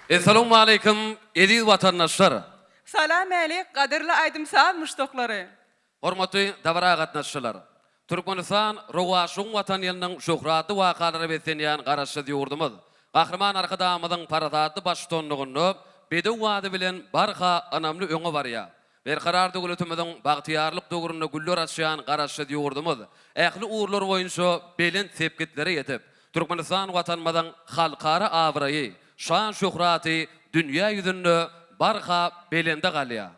Essalawmaleýkim eziz watandaşlar! Salam-älik gadyrly aýdym-saz muşdaklary! Hormatly dabara gatnaşyjylar! Türkmenistan rowaçlygyň Watany ýylynyň şöhratly wakalara beslenýän Garaşsyz ýurdumyz Gahryman Arkadagymyzyň parasatly baştutanlygynda bedew bady bilen barha ynamly öňe barýar. Berkarar döwletimiziň bagtyýarlyk döwründe güller açýan Garaşsyz ýurdumyz ähli ugurlar boýunça belent sepgitlere ýetip, Türkmenistan Watanymyzyň halkara abraýy, şan-şöhraty dünýä ýüzünde barha belende galýar.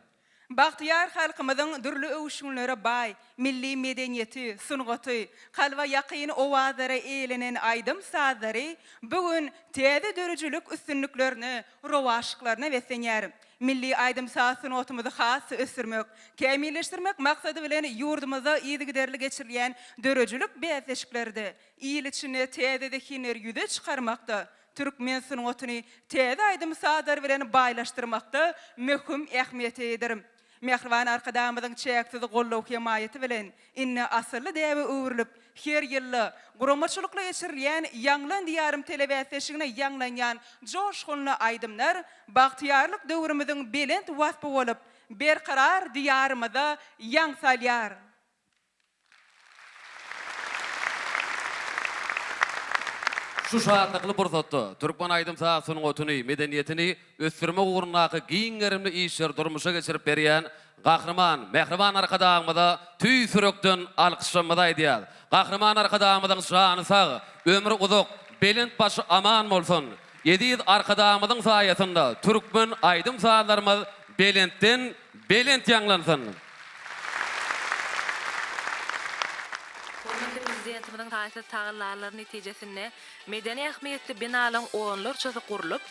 Bagtyýar halkymyzyň dürli öwüşginlere baý milli medeniýeti, sungaty, kalba ýakyn owazlara eýlenen aýdym-sazlary bu gün täze döredijilik üstünliklerine, rowaçlyklaryna beslenýär. Milli aýdym-saz sungatymyzy has-da ösdürmek, kämilleşdirmek maksady bilen ýurdumyzda yzygiderli geçirilýän döredijilik bäsleşikleri-de il içinde täze zehinleri ýüze çykarmakda, türkmen sungatyny täze aýdym-sazlar bilen baýlaşdyrmakda möhüm ähmiýete eýedir. Mähriban Arkadagymyzyň çäksiz goldaw-hemaýaty bilen indi asylly däbe öwrülip, her ýylda guramaçylykly geçirilýän Ýaňlan Diýarym telebäsleşigine ýaňlanýan joşgunly aýdymlar bagtyýarlyk döwrümiziň belent waspy bolup, berkarar Diýarymyza ýaň salýar. Şu şatlykly pursatda türkmen aýdym-saz sungatyny, medeniýetini ösdürmek ugrundaky giň gerimli işleri durmuşa geçirip berýän Gahryman, mähriban Arkadagymyza tüýs ýürekden alkyşlarymyzy aýdýarys. Gahryman Arkadagymyzyň jany sag, ömri uzak, belent başy aman bolsun! Eziz Arkadagymyzyň saýasynda türkmen aýdym-sazlarymyz belentden belent ýaňlansyn! Hormatly Prezidentimiziň taýsyz tagallalary netijesinde medeni ähmiýetli binalaryň onlarçasy gurlup,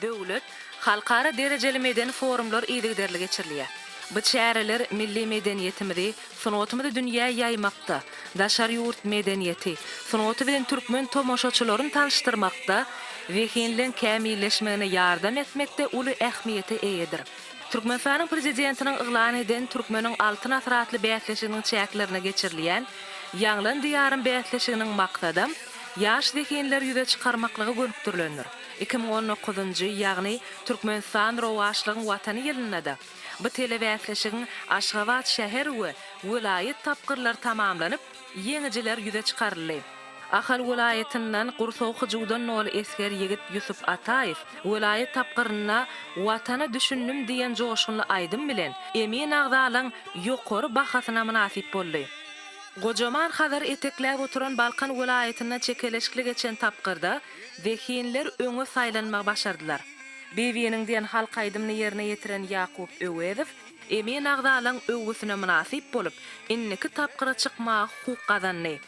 döwlet, halkara derejeli medeni forumlar yzygiderli geçirilýär. Bu çäreler milli medeniýetimizi, sungatymyzy dünýä ýaýmakda, daşary ýurt medeniýeti, sungaty bilen türkmen tomaşaçylaryny tanyşdyrmakda, zehinleň kämilleşmegine ýardam etmekde uly ähmiýete eýedir. Türkmenistanyň Prezidentiniň yglan eden Türkmeniň Altyn asyry atly bäsleşiginiň çäklerinde geçirilýän Ýaňlan Diýarym bäsleşiginiň maksadam ýaş zehinleri ýüze çykarmaklyga gönükdirilendir. 2019-njy, ýagny Türkmenistan rowaçlygyň Watany ýylynda-da bu telebäsleşigiň Aşgabat şäher we welaýat tapgyrlary tamamlanyp, ýeňijiler ýüze çykaryldy. Ahal welaýatyndan gursagy hyjuwdan doly esger ýigit Ýusup Ataýew welaýat tapgyrynda Watana düşündim diýen joşgunly aýdym bilen emin agzalaň ýokary bahasyna mynasyp boldy. Gojaman Hazary etekläp oturan Balkan welaýatynda çekeleşikli geçen tapgyrda zehinler öňe saýlanmagy başardylar. Bibiniň diýen halk aýdymyny ýerine ýetiren Ýakup Öwezow emin agzalaň öwgüsine mynasyp bolup, indiki tapgyra çykmaga hukuk gazandy.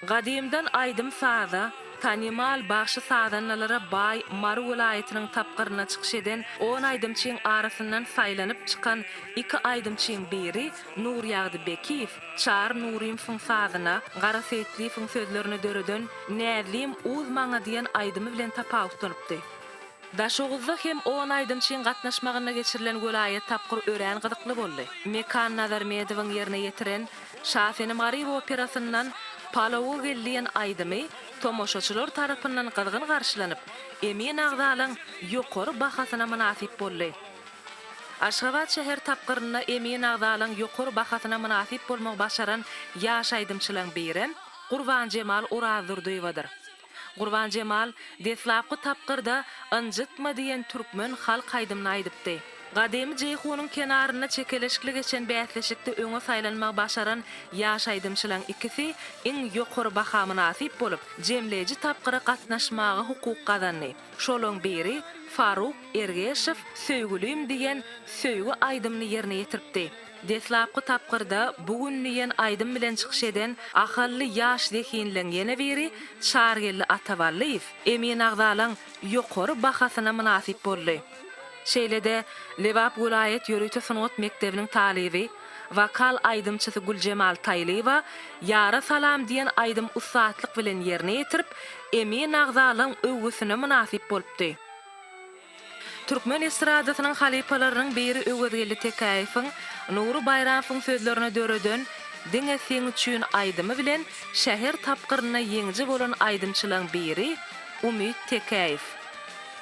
Gadymdan aýdym-saza, tanymal bagşy-sazandalara baý Mary welaýatynyň tapgyrynda çykyş eden on aýdymçyň arasyndan saýlanyp çykan iki aýdymçyň biri Nurýagdy Bekiýew Çary Nurymowyň sazyna, Gara Seýitliýewiň sözlerine döreden Näzlim uz maňa diýen aýdymy bilen tapawutlanypdy. Daşoguzda hem on aýdymçyň gatnaşmagynda geçirilen welaýat tapgyry örän gyzykly boldy. Mekan Nazarmedowyň ýerine ýetiren Şasenem Garyp operasyndan Palowa gel diýen aýdymy tomaşaçylar tarapyndan gyzgyn garşylanyp, emin agzalaň ýokary bahasyna mynasyp boldy. Aşgabat şäher tapgyrynda emin agzalaň ýokary bahasyna mynasyp bolmagy başaran ýaş aýdymçylaň birem Gurbanjemal Orazdurdyýewadyr. Gurbanjemal deslapky tapgyrda Ynjytma diýen türkmen halk aýdymyny aýdypdy. Gadymy Jeýhunyň kenarynda çekeleşikli geçen bäsleşikde öňe saýlanmagy başaran ýaş aýdymçylaň ikisi iň ýokary baha mynasyp bolup, jemleýji tapgyra gatnaşmaga hukuk gazandy. Şolaň biri Faruk Ergeşow Söýgülim diýen söýgi aýdymyny ýerine ýetiripdi. Deslapky tapgyrda Bu gün diýen aýdym bilen çykyş eden ahally ýaş zehinleň ýene biri Çargeldi Ataballyýew emin agzalaň ýokary bahasyna mynasyp boldy. Şeýle-de, Lebap welaýat ýörite sungat mekdebiniň talyby, wokal aýdymçysy Güljemal Taýlyýewa Ýara salam diýen aýdym ussatlyk bilen ýerine ýetirip, emin agzalaň öwgüsine mynasyp bolupdy. Türkmen estradasynyň halypalarynyň biri Öwezgeldi Tekäýewiň Nury Baýramowyň sözlerine döreden Diňe seň üçin aýdymy bilen şäher tapgyrynda ýeňiji bolan aýdymçylaň biri Umyt Tekäýew.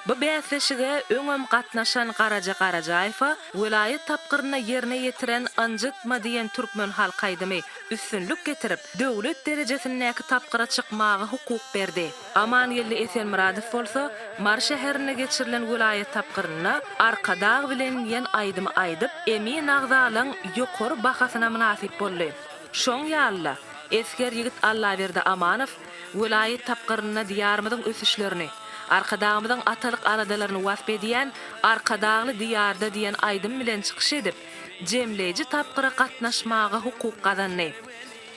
Bu bäsleşige öňem gatnaşan Garaja Garajaýewa welaýat tapgyrynda ýerine ýetiren Ynjytma diýen türkmen halk aýdymy üstünlik getirip, döwlet derejesindäki tapgyra çykmaga hukuk berdi. Amangeldi Esenmyradow bolsa Mary şäherinde geçirilen welaýat tapgyrynda Arkadag bilen diýen aýdymy aýdyp, emin agzalaň ýokary bahasyna mynasyp boldy. Şoň ýaly-da, esger ýigit Allaberdi Amanow welaýat tapgyrynda Diýarymyzyň ösüşlerini, Arkadagymyzyň atalyk aladalaryny wasp edýän Arkadagly Diýarda diýen aýdym bilen çykyş edip, jemleýji tapgyra gatnaşmaga hukuk gazandy.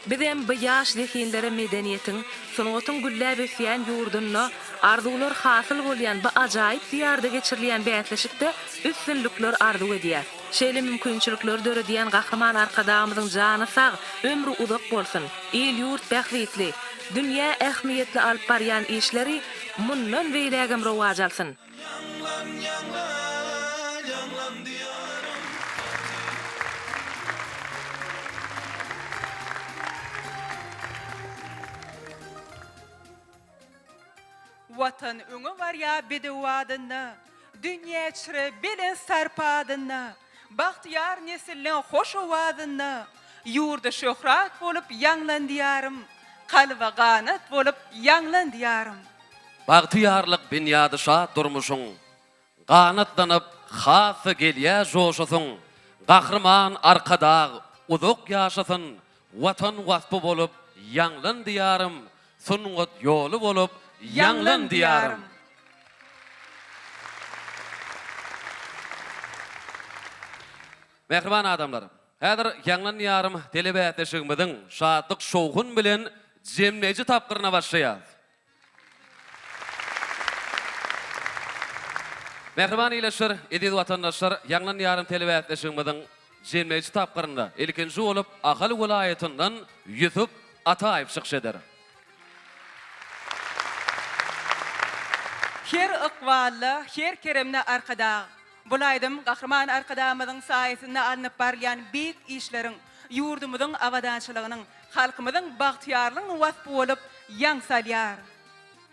Bizem bu ýaş zehinlere medeniýetiň, sungatyň gülläp ösýän ýurdunda, arzuwlar hasyl bolýan bu ajaýyp Diýarda geçirilýän bäsleşikde üstünlikler arzuw edýäs. Şeýle mümkinçilikleri döredýän Gahryman Arkadagymyzyň jany sag, ömri uzak bolsun! Il-ýurt bähbitli, dünýä ähmiýetli alyp barýan işleri mundan beýlägem rowaç alsyn! Ýaňlan, ýaňlan, ýaňlan Diýarym! Watan öňe barýar bedew adynda, Dünýä içre belent sarpa adynda, Bagtyýar nesilleň hoş owazynda, Ýurda şöhrat bolup ýaňlan Diýarym, Kalba ganat bolup ýaňlan Diýarym. Bagtyýarlyk binýady şat durmuşyň, Ganatlanyp has-da gelýär joşasyň, Gahryman Arkadag uzak ýaşasyn, Watan waspy bolup ýaňlan Diýarym, Sungat ýoly bolup ýaňlan Diýarym! Mähriban adamlar! Häzir Ýaňlan Diýarym telebäsleşigimiziň şatlyk-şowhun bilen jemleýji tapgyryna başlaýarys. Mähriban ildeşler, eziz watandaşlar, Ýaňlan Diýarym telebäsleşigimiziň jemleýji tapgyrynda ilkinji bolup Ahal welaýatyndan Ýusup Ataýew çykyş eder. Her ykbalda, her keremde Arkadag! Bul aýdym Gahryman Arkadagymyzyň saýasynda alnyp barylýan beýik işleriň, ýurdumyzyň abadançylygynyň, halkymyzyň bagtyýarlygynyň waspy bolup ýaň salýar.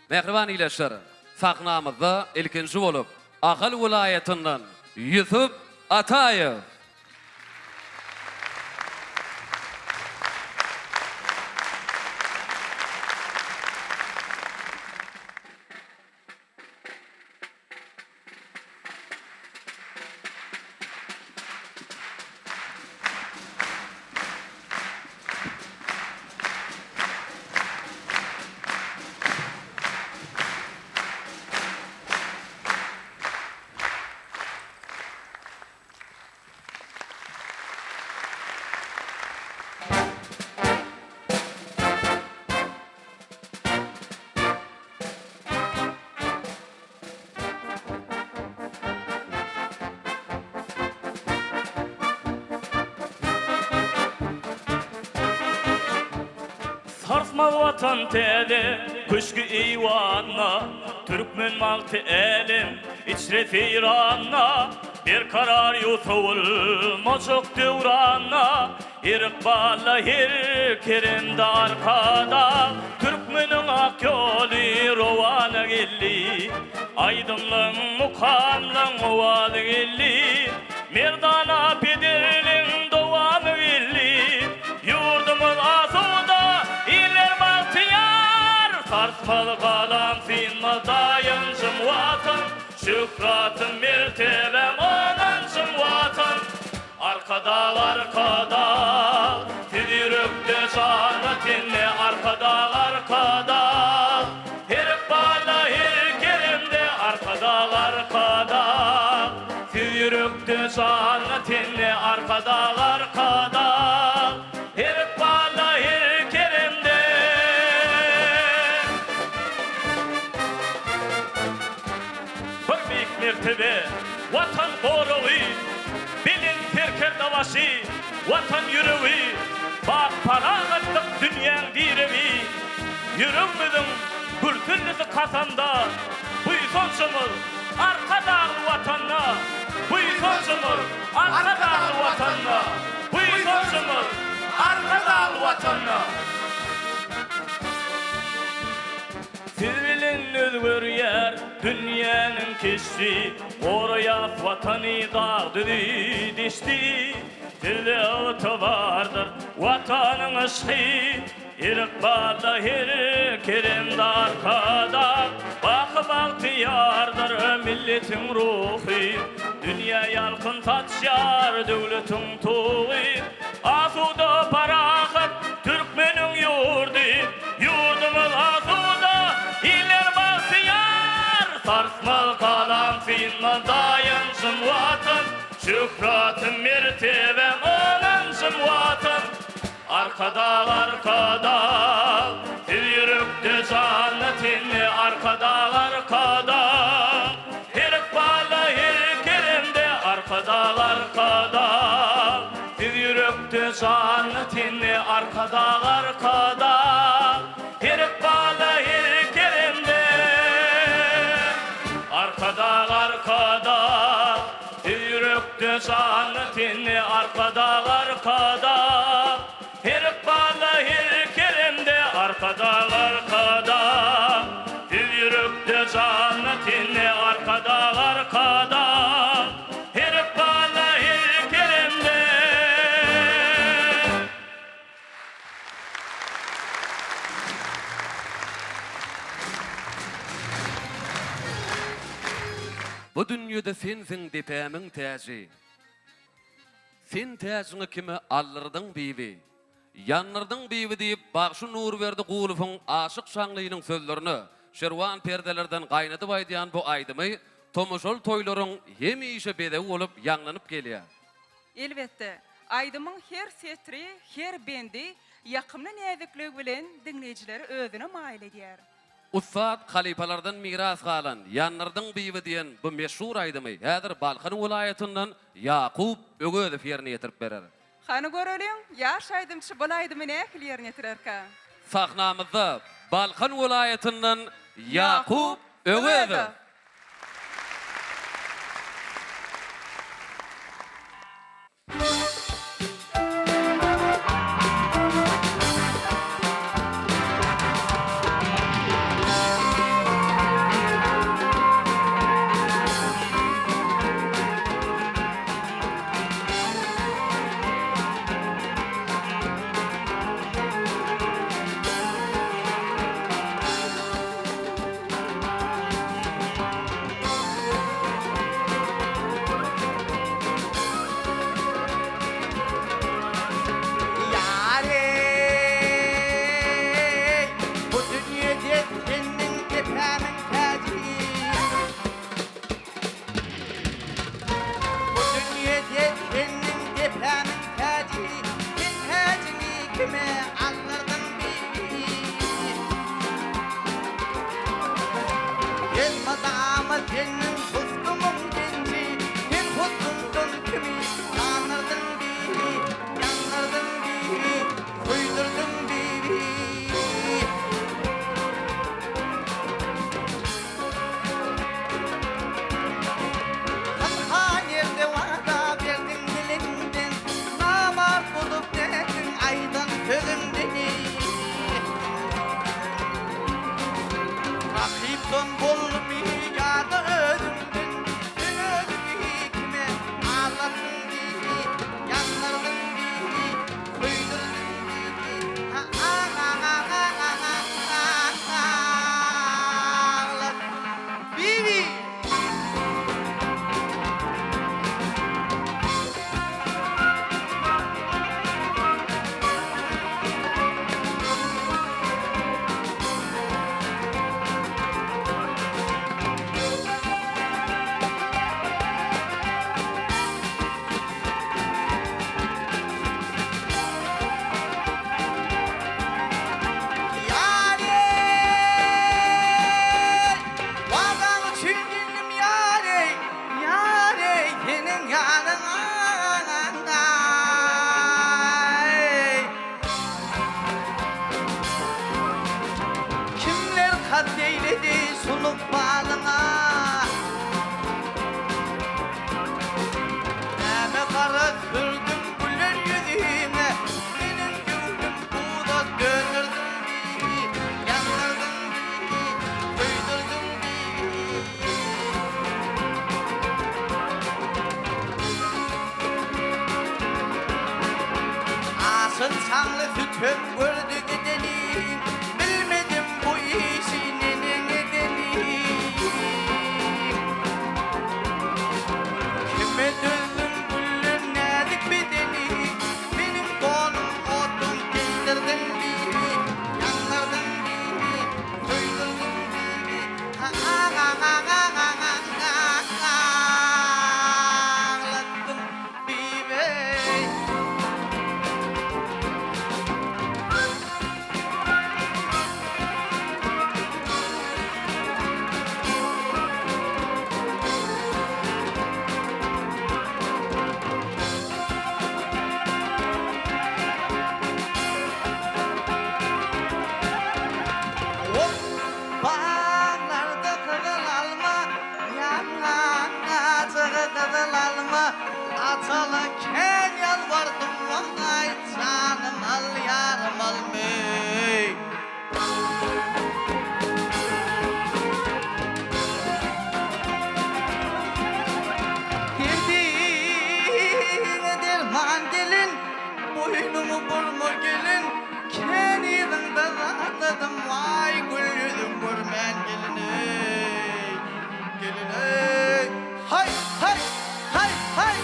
Mähriban ildeşler, sahnamyzda ilkinji bolup Ahal welaýatyndan Ýusup Ataýew! Sarsmaz Watan täze köşgi-eýwanda, Türkmen bagty älem içre seýranda, Berkarar ýurt sowulmajak döwranda, Her ykbalda, her keremde Arkadag, Türkmeniň ak ýoly rowana geldi. Aýdymlaň, mukamlaň owazy geldi, Merdana pederleň dowamy geldi. Ýurdumyz asuda, iller bagtyýar, Sarsmaz galam, synmaz daýanjym Watan, Şöhratym, mertebäm, ynanjym Watan. Arkadag Arkadag siz ýürekde janda tende Arkadag Arkadag her ykbalda her keremde Arkadag Arkadag siz ýürekde janda tende Arkadag Arkadag her ykbalda her keremde. Bir beýik mertebe Watan goragy, Belent serkerdebaşy, Watan ýüregi, Bak parahatlyk dünýäň diregi, Ýüregmiziň gürsüldisi kasamda, Buýsanjymyz Arkadagly Watanda, Buýsanjymyz Arkadagly Watanda, Buýsanjymyz Arkadagly Watanda. Siz bilen özgerýär. Dünýäniň keşbi, Goraýas Watany dag düzi, deşdi. Sizde ygtybardyr Watanyň yşky, Her ykbalda, her keremde Arkadag. Baky bagtyýardyr milletiň ruhy, Dünýä ýalkym saçýar döwletiň tugy. Asuda, parahat türkmeniň ýurdy, Ýurdumyz asuda, iller bagtyýar. Sarsmaz galam, synmaz daýanjym Watan, Şöhratym, mertebäm, ynanjym Watan. Arkadag, Arkadag, siz ýürekde, janda, tende, Arkadag, Arkadag, her ykbalda, her keremde, Arkadag, Arkadag, siz ýürekde, janda, tende, Arkadag, Arkadag, her ykbalda, her keremde, Arkadag, Arkadag, Siz ýürekde, janda, tende Arkadag, Arkadag! Her ykbalda, her keremde Arkadag, Arkadag! Siz ýürekde, janda, tende Arkadag, Arkadag! Her ykbalda, her keremde. Bu dünýede sensiň depämiň täji. Sen täjiňi kime aldyrdyň bibi? Ýandyrdyň bibi diýip bagşy Nurberdi Gulowyň Aşyk Şaňlynyň sözlerine şirwan perdelerden gaýnadyp aýdýan bu aýdymy tomaşaly toýlaryň hemişe bezegi bolup ýaňlanyp gelýär. Elbetde, aýdymyň her setri, her bendi ýakymly näzikligi bilen diňleýjileri özüne maýyl edýär. Ussat halypalardan miras galan Ýandyrdyň bibi diýen bu meşhur aýdymy häzir Balkan welaýatyndan Ýakup Öwezow ýerine ýetirip berer. Hany göreliň, ýaş aýdymçy bul aýdymy nähili ýerine ýetirerkä? Sahnamyzda Balkan welaýatyndan Ýakup Öwezow. Ýar-eý, bu dünýede seniň depämiň täji. Bu dünýede seniň depämiň täji, Sen täjiňi kime aldyrdyň bibi? Elmydama seniň husnuň genji, Sen husnuňdan kimi gandyrdyň bibi? Ýandyrdyň bibi, köýdürdiň bibi. Hanha ýerde wada berdiň diliňden, Namart bolup nätdiň aýdan sözüňden. Rakypdan boldumy ýa-da özüňden, Sen özüňi kime aldatdyň diý, Ýandyrdyň diý, köýdürdiň diý, Ha-a-a-a-a-a-a-a-a-aglatdyň. Bibi! Aňly sütem gördi gideni, Bilmedim bu işi neneň edeni. Kime düzdüň gülli näzik bedeni, Meniň donum otdan geýdirdiň bibi, Ýandyrdyň bibi, söýdürdiň bibi, Aglatdyň bibi. Ol baglarda gyzyl alma, Ýangan ajygy gyzyl alma, Açala kän ýalbardym waý, Janym al, ýarym al meý. Derdiňe derman gelin, Boýnuňy burma gelin, Kän yzyňda zatladym, Waý, gül ýüzüň görmän gelin-eý, gelin-eý, Haý, haý, haý, haý!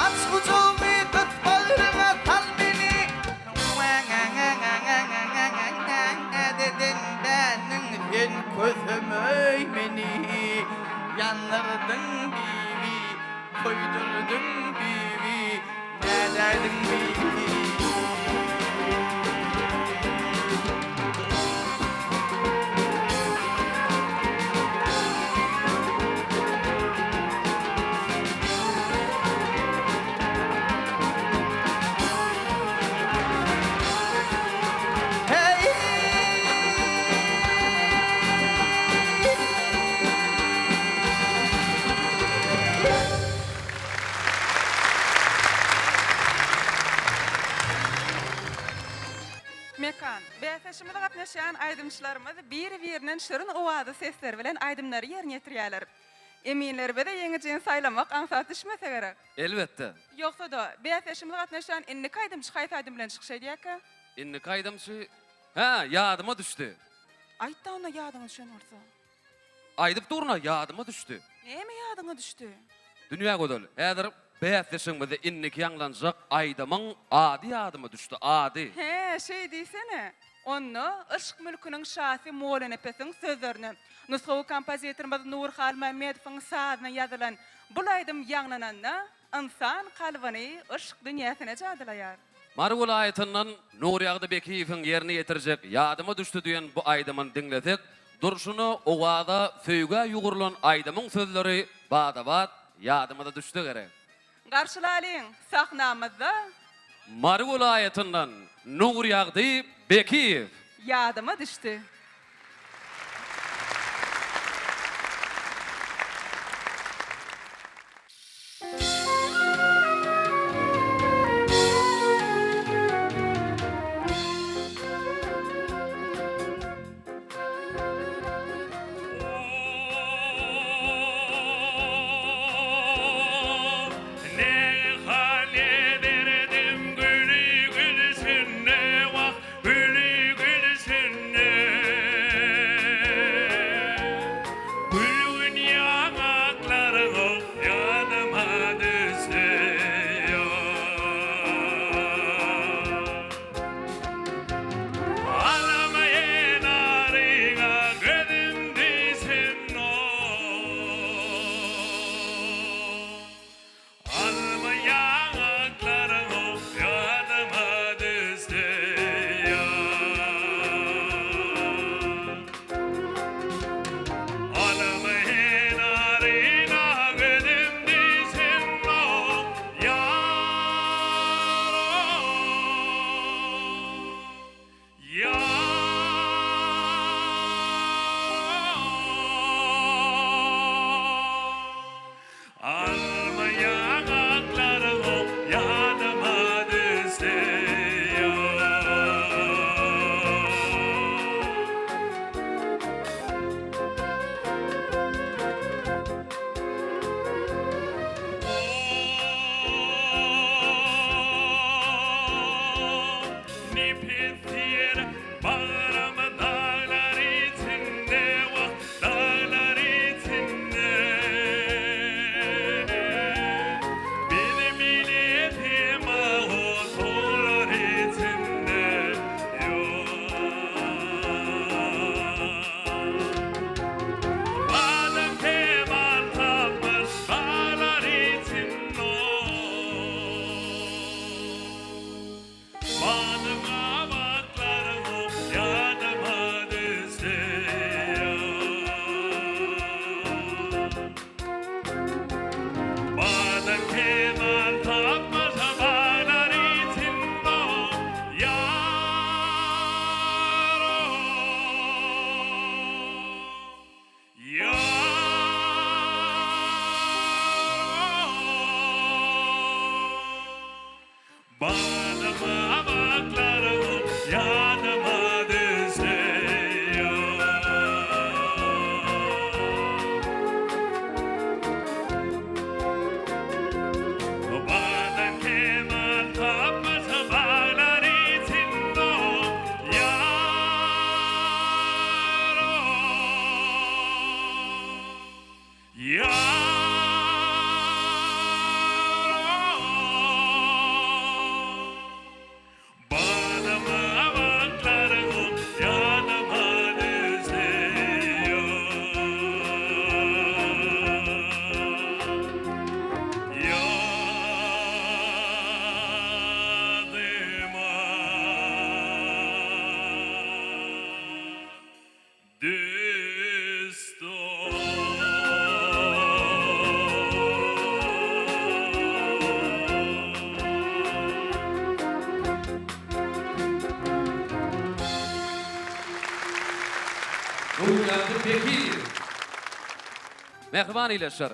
Aç gujagyňy tut bagryňa sal meni Wäňäňäňäňäňäňäňäňädeden däniň sen kösemeý meni Ýandyrdyň bibi Köýdürdiň bibi Nädäýdiň bibi. Mekan, bäsleşigimize gatnaşýan aýdymçylarymyz biri-birinden şirin owazly sesleri bilen aýdymlary ýerine ýetirýärler. Eminlerimize ýeňijini saýlamak aňsat düşmese gerek. Elbetde. Ýogsa-da, bäsleşigimize gatnaşýan indiki aýdymçy haýsy aýdym bilen çykyş edýärkä? Indiki aýdymçy, hä, ýadyma düşdi. Aýt-da onda ýadyňa düşen bolsa. Aýdyp durun-a, ýadyma düşdi. Näme ýadyňa düşdi? Dünýägözel, häzir bäsleşigimizde indiki ýaňlanjak aýdymyň ady ýadyma düşdi, ady. Hä, şeý diýsene. Onda yşk mülküniň şasy Mollanepesiň sözlerine, nusgawy kompozitorymyz Nury Halmämmedowyň sazyna ýazylan bul aýdym ýaňlananda, ynsan kalbyny yşk dünýäsine jadylaýar. Mary welaýatyndan Nurýagdy Bekiýewiň ýerine ýetirjek Ýadyma düşdi diýen bu aýdymyny diňlesek, durşuna owaza, söýgä ýugrulan aýdymyň sözleri bada-bat ýadymyza düşse gerek. Garşylalyň, sahnamyzda. Mary welaýatyndan Nurýagdy Bekiýew. Ýadyma düşdi. Ne berdim güli gülsünne wah güli gülsünne. Ýadyma düşýär. Bagdan kemal tapmyş baglar içinde ýar Ýar Badama abatlaryň ýadyma düşýär. Ýadyma düşdi. Nurýagdy Pekiýew. Mähriban ildeşler!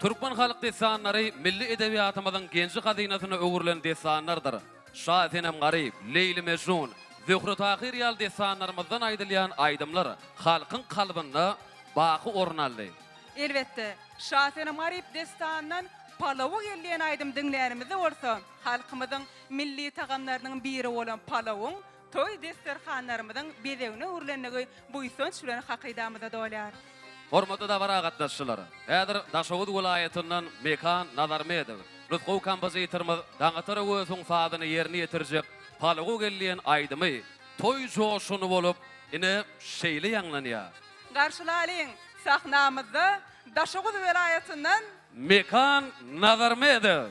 Türkmen halk dessanlary milli edebiýatymyzyň genji-hazynasyna öwrülen dessanlardyr. Şa Senem Garyp, Leýli Mejnun, Zöhre-Tahyr ýaly dessanlarymyzdan aýdylýan aýdymlar halkyň kalbynda baky orun aldy. Elbetde, Şa Senem Garyp dessanyndan Palawa gel diýen aýdymy diňlänimizde bolsa, halkymyzyň milli tagamlarynyň biri bolan palawyň toý desterhanlarymyzyň bezegine öwrülendigi buýsanç bilen hakydamyza dolýar. Hormatly dabara gatnaşyjylar! Häzir Daşoguz welaýatyndan Mekan Nazarmedow, nusgawy kompozitorymyz Daňatar Öwezowyň sazyny ýerine ýetirjek Palawa gel diýen aýdymy toý joşguny bolup, ine, şeýle ýaňlanýar. Garşylalyň, sahnamyzda Daşoguz welaýatyndan. Mekan Nazarmedow.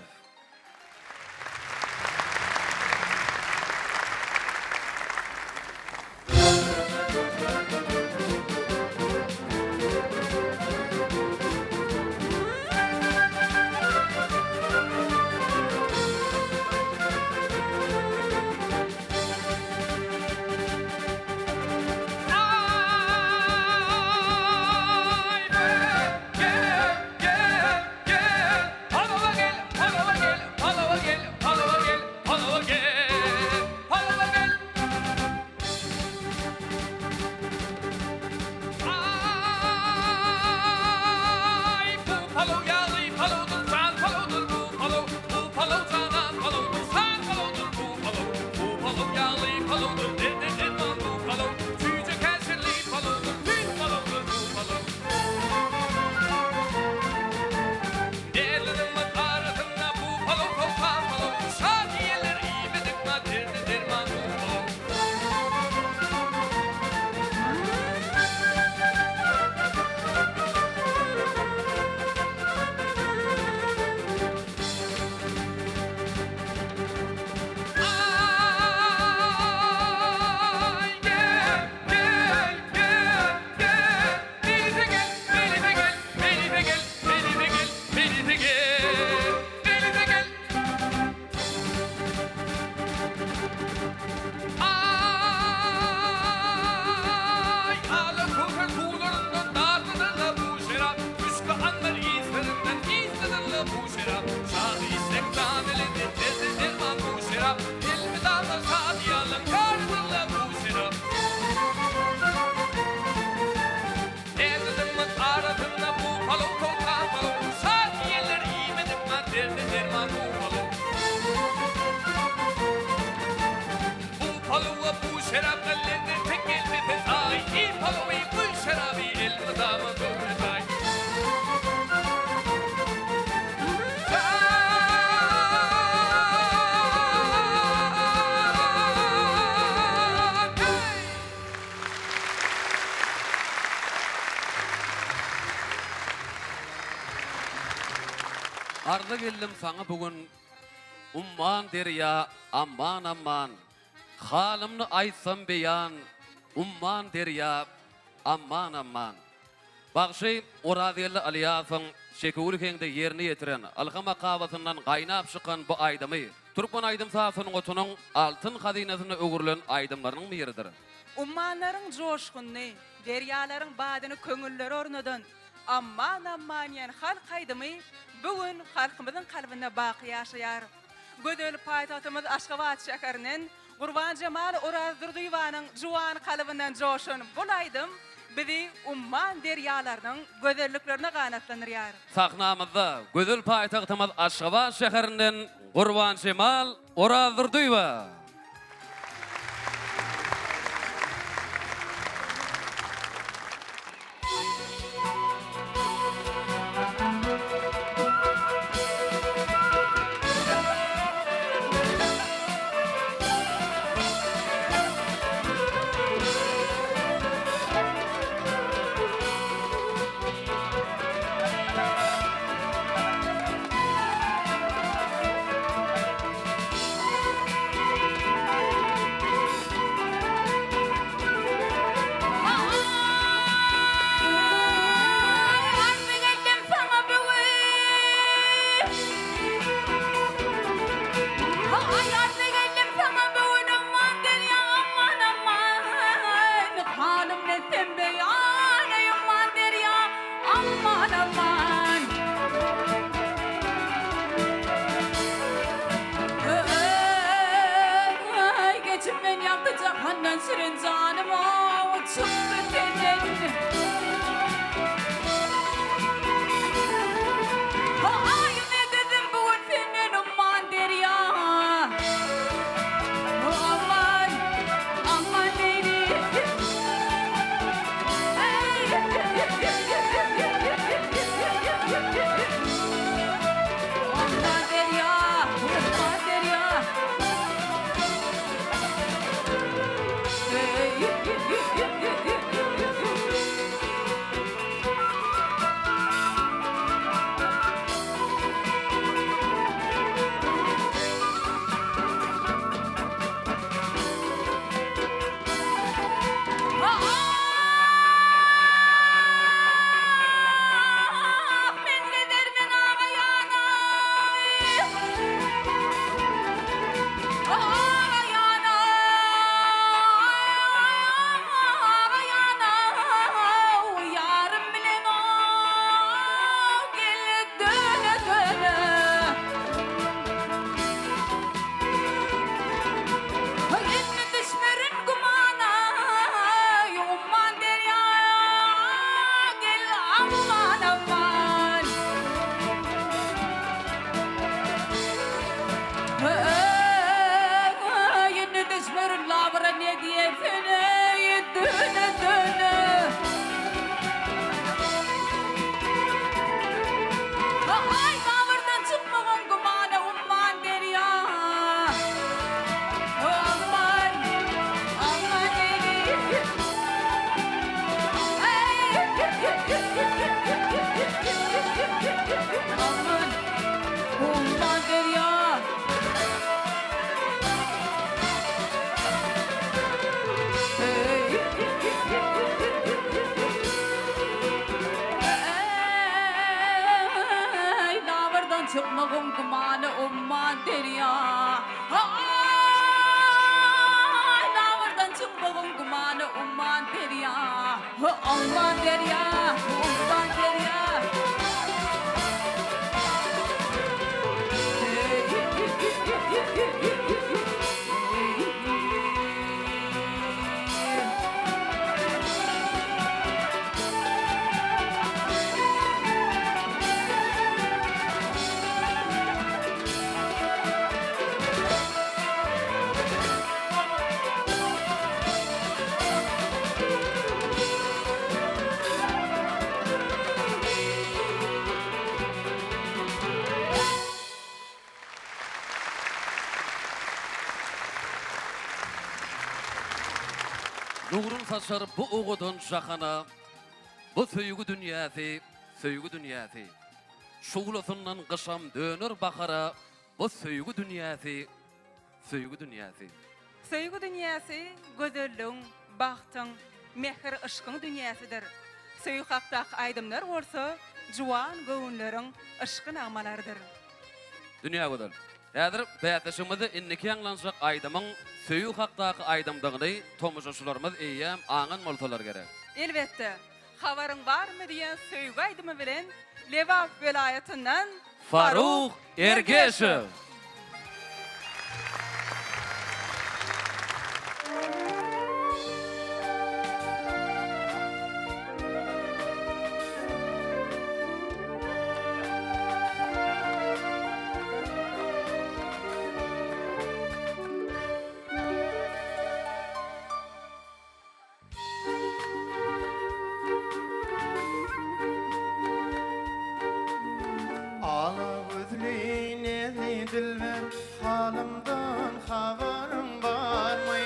Arza geldim saňa bu gün Umman derýa amman amman Halymny aýtsam beýan Umman derýa amman amman Bagşy Orazgeldi Ylýasowyň şekewül heňde ýerine ýetiren Ylham akabasyndan gaýnap çykan bu aýdymy türkmen aýdym-saz sungatynyň altyn hazynasyna öwrülen aýdymlarynyň biridir. Ummanlaryň joşgunyny, derýalaryň badyny köňüllere ornadan Amman-amman diýen halk aýdymy bu gün halkymyzyň kalbynda baky ýaşaýar. Gözel paýtagtymyz Aşgabat şäherinden. Gurbanjemal Orazdurdyýewanyň juwan kalbyndan joşan bul aýdym bizi umman derýalarynyň gözelliklerine ganatlandyrýar. Sahnamyzda gözel paýtagtymyz Aşgabat şäherinden Gurbanjemal Orazdurdyýewa. Arzı geldim saňa bu gün Ay arzı geldim saňa bu gün Aman derýa aman aman Halym ne sen beýan ey aman derýa aman aman Öý geçip men ýagty jahandan şirin janym ow çykdy senden. Aýym edizim bu gün senden umman derýa. Aman aman leýli. Umman derýa, umman derýa. Ah, men gezermen aga ýanaý. Aga ýanaý, aga ýanaý, ýarym bilen o gel döne-döne. Indi düşmerin gümana, umman derýa gel aman aman. Indi düşmerin labyra ne diýersen eý döne döne. Aý labyrdan çykmagyn gümana umman derýa. Aman aman eý. Aman umman derýa. Eý, labyrdan çykmagyn gümana umman derýa. Aý, labyrdan çykmagyn gümana umman derýa. Umman derýa, umman derýa. Nurun saçar bu owadan jahana, Bu söýgi dünýäsi, söýgi dünýäsi. Şuglasyndan gyşam döner bahara, Bu söýgi dünýäsi, söýgi dünýäsi. Söýgi dünýäsi gözelligiň, bagtyň, mähir-yşkyň dünýäsidir. Söýgi hakdaky aýdymlar bolsa juwan göwünleriň yşky nagmalarydyr. Dünýägözel. Häzir bäsleşigimizde indiki ýaňlanjak aýdymyň söýgi hakdaky aýdymdygyny tomaşaçylarymyz eýýäm aňan bolsalar gerek. Elbetde, Habaryň barmy diýen söýgi aýdymy bilen Lebap welaýatyndan Faruk Ergeşow. dilber halymdan habaryň barmy?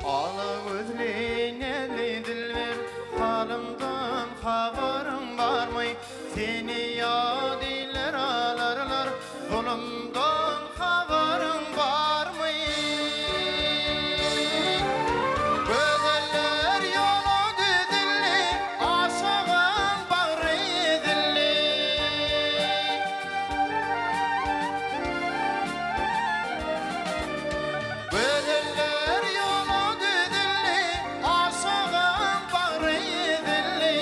Ala gözli näzli dilber halymdan habaryň barmy? Seni ýat iller alarlar zulumdan habaryň barmy? Gözeller ýola düzüldi, aşygyň bagry ezildi. Gözeller ýola düzüldi, aşygyň bagry ezildi.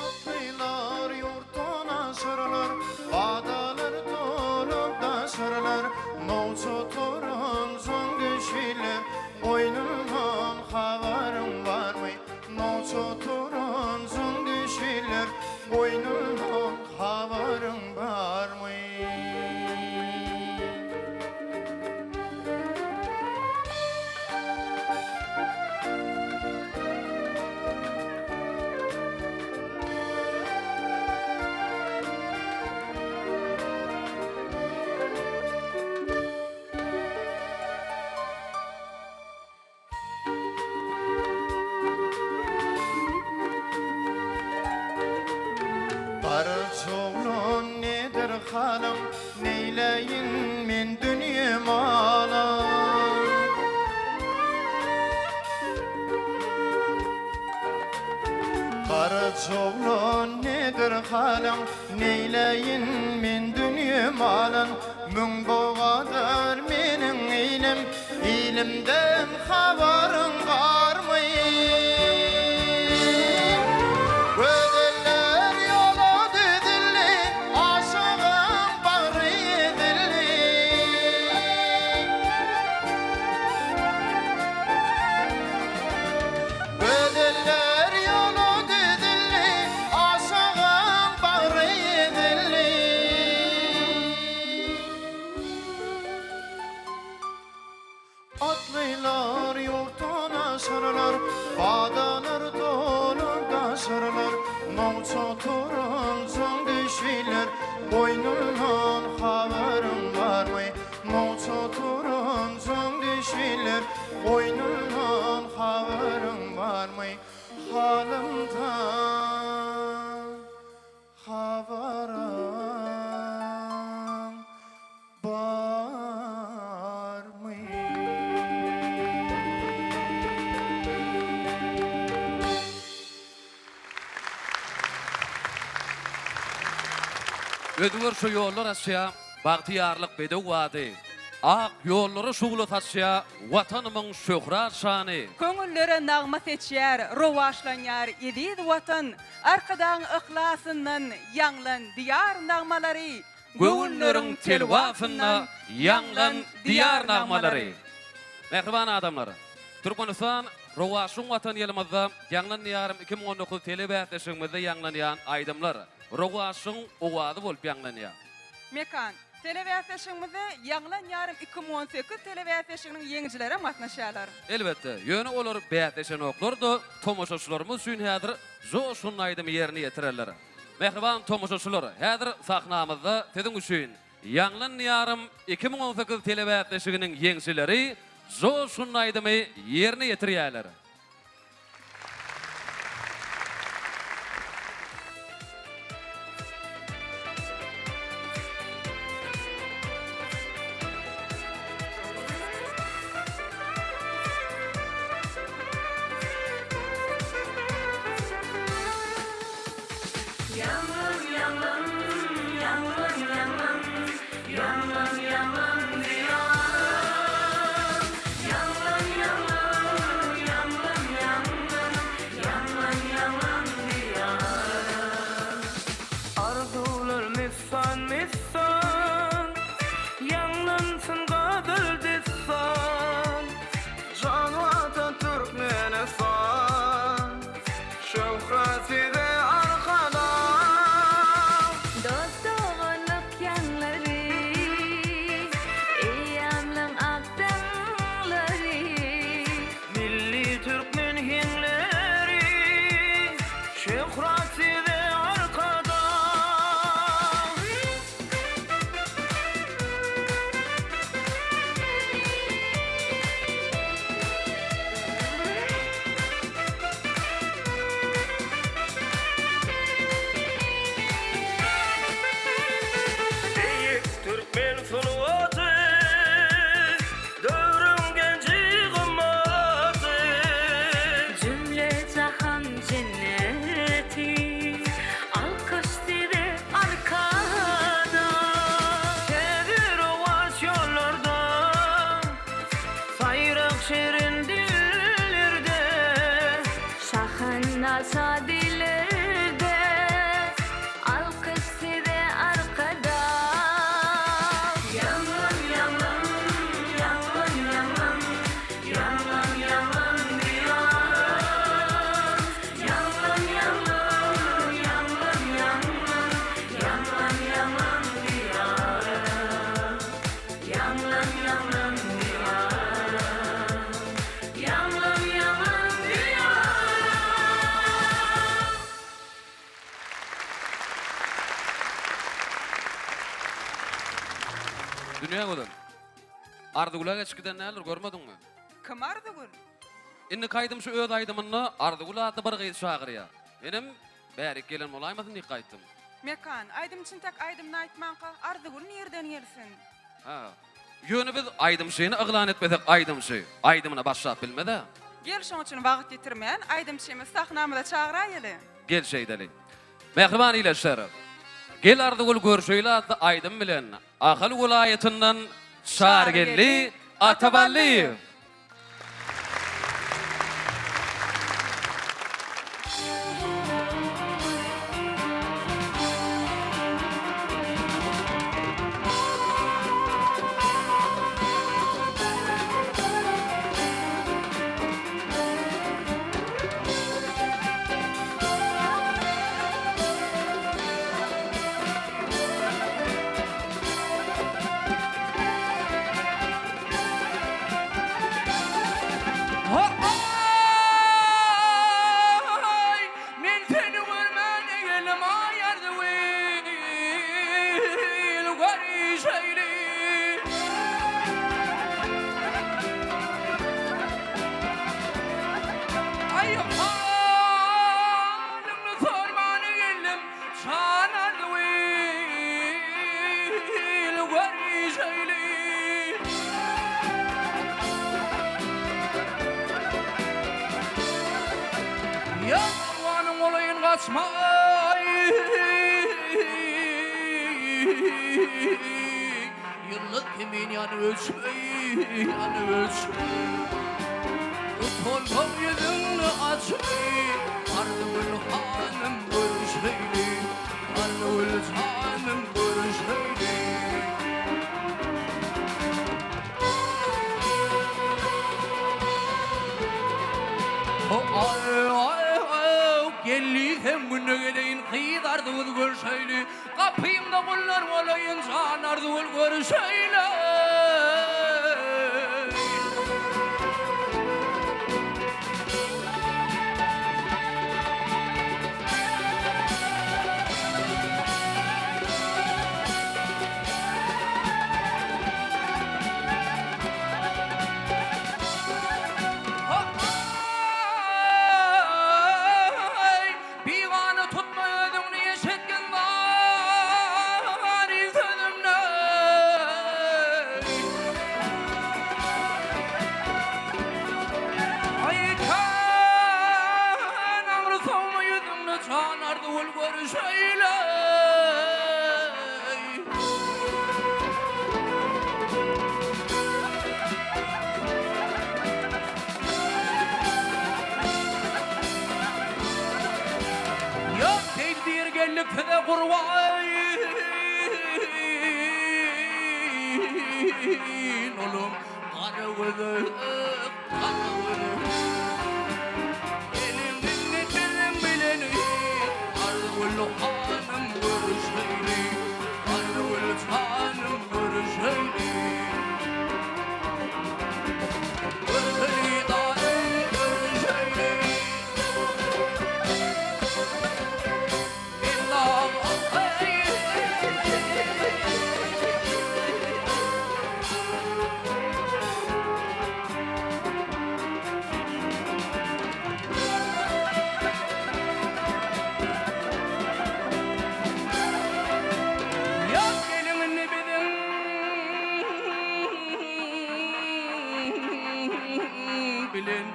Atlylar ýurtdan aşyrlar, Badalar dolup daşyrlar, Nowça turansoň düşüler, Goýnundan habaryň barmy? Nowça turansoň düşüler, Goýnundan habaryň barmy? Garajaoglan nedir halyň, Neýläýin men dünýe malyn. Garajaoglan nedir halyň, Neýläýin men dünýe malyn. Müň bogadyr meniň ilim, Ilimden habaryň barmy? Gözeller ýola düzüldi, Aşygyň bagry ezildi. Gözeller ýola düzüldi, Aşygyň bagry ezildi. Atlylar ýurtdan aşyrlar, Badalar dolup daşyrlar, Nowça turansoň düşüler, Goýnundan habaryň barmy? Nowça turansoň düşüler, Goýnundan habaryň barmy? Halymdan habaryň Barmy? Özgerşe ýollar açýar Bagtyýarlyk bedew bady, Ak ýollara şugla saçýar Watanymyň şöhrat-şany. Köňüllere nagma seçýär, rowaçlanýar eziz Watan, Arkadagyň yhlasyndan ýaňlan Diýar nagmalary, Göwünleriň telwasynda ýaňlan Diýar nagmalary. Mähriban adamlar! Türkmenistan rowaçlygyň Watany ýylymyzda Ýaňlan Diýarym 2019 telebäsleşigimizde ýaňlanýan aýdymlar rowaçlygyň owazy bolup ýaňlanýar. Mekan, telebäsleşigimizde Ýaňlan Ýarym 2018 telebäsleşiginiň ýeňijilerem gatnaşýarlar. Elbetde, ýöne olar bäsleşenoklar-da, tomaşaçylarymyz üçin häzir joşgunly aýdymy ýerine ýetirerler. Mähriban tomaşaçylar, häzir sahnamyzda siziň üçin Ýaňlan Diýarym 2018 telebäsleşiginiň ýeňijileri joşgunly aýdymy ýerine ýetirýärler. Ýaňlan, ýaňlan, ýaňlan, ýaňlan, Ýaňlan, ýaňlan Diýarym. Ýaňlan, ýaňlan, ýaňlan, ýaňlan. Ýaşa dillerde Alkyş size Arkadag. Ýaňlan ýaňlan ýaňlan ýaňlan Ýaňlan ýaňlan Diýarym. Ýaňlan ýaňlan ýaňlan ýaňlan Ýaňlan ýaňlan Diýarym. Ýaňlan ýaňlan Diýarym. Ýaňlan ýaňlan Diýarym. Dünýä gözel. Arzygüle geçip giden däldir, görmediňmi? Kim Arzygül? Indiki aýdymçy öz aýdymynda Arzygül atly bir gyzy çagyrýar. Menem bärik gelen bolaýmasyn diýip gaýtdym. Mekan, aýdymçyny tak aýdymyny aýtmanka Arzygül nirden gelsin? Hä. Ýöne biz aýdymçyny yglan etmesek aýdymçy aýdymyna başlap bilmez-ä. Gel şoň üçin wagt ýitirmän aýdymçymyzy sahnamyza çagyraýaly. Gel şeýdeli. Mähriban ildeşler! Gel Arzygül görşeýli atly aýdym bilen Ahal welaýatyndan Çarygeldi Ataballyýew. Ho-oý! Men seni görmäne geldim, aý Arzygül, görüşeýli. Aý, halyňy sormana geldim, jan Arzygül, görüşeýli. Ýa gurbanyň bolaýyn gaçmaý. Ýyldyz kimin ýanyp öçmeý, ýanyp öçmeý. Utansaň ýüzüňni açmaý, Arzygül hanym görüşeýli, Arzygül janym görüşeýli. Geldiýsem günde geleýin gyz Arzygül görşeýli Gapyňda gullar bolaýyn jan Arzygül görşeýli. Ho-aý! Bigana tutma özüňni eşitgin bary sözümni. Aý, kän aňry sowma ýüzüňni jan Arzygül görüşeýli. Ýok tedbir geldik size gurban olum gara gözüm gara gözüm Gelin indi biziň bilen Arzygül hanym görüşeýli Arzygül janym görüşeýli Görüşeýli daýy görüşeýli Ýaz geliň indi biziň bilen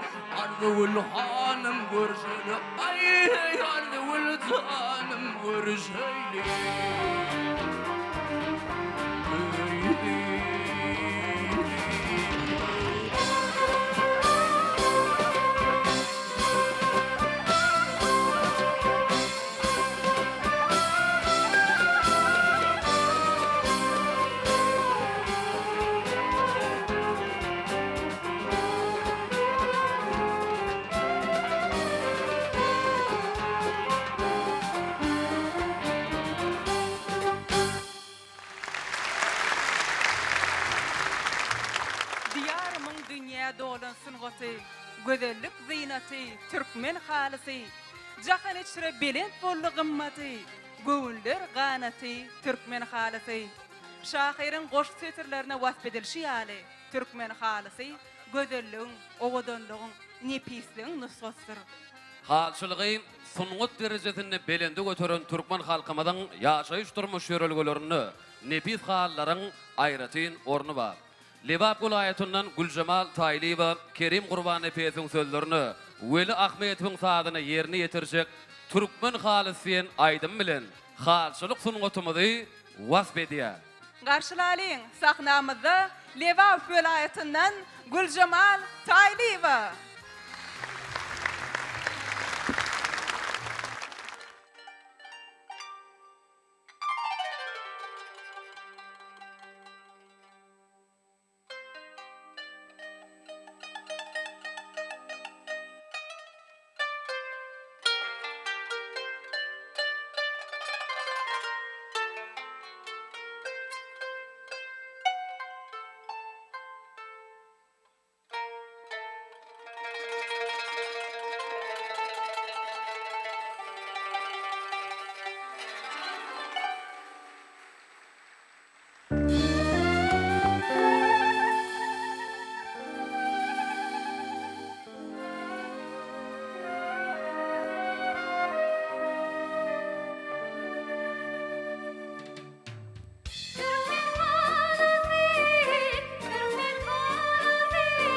Arzygül hanym görşeli Aý Arzygül janym görüşeýli. halysy, Gözellik zynaty, türkmen halysy, Jahan içre belent boldy gymmaty, Göwünler ganaty, türkmen halysy. Şahyryň goşgy setirlerinde wasp edilişi ýaly, türkmen halysy gözelligiň, owadanlygyň, nepisligiň nusgasydyr. Halyçylygy sungat derejesinde belende göteren türkmen halkymyzyň ýaşaýyş-durmuş ýörelgelerinde nepis halylaryň aýratyn orny bar. Lebap welaýatyndan Güljemal Taýlyýewa Kerim Gurbannepesiň sözlerine, Weli Ahmetowyň sazyna ýerine ýetirjek Türkmen halysy diýen aýdymy bilen halyçylyk sungatymyzy wasp edýär. Garşylalyň, sahnamyzda Lebap welaýatyndan Güljemal Taýlyýewa! Türkmen halasy, türkmen halasy, Seniň her bir gülüň mähir lelesi.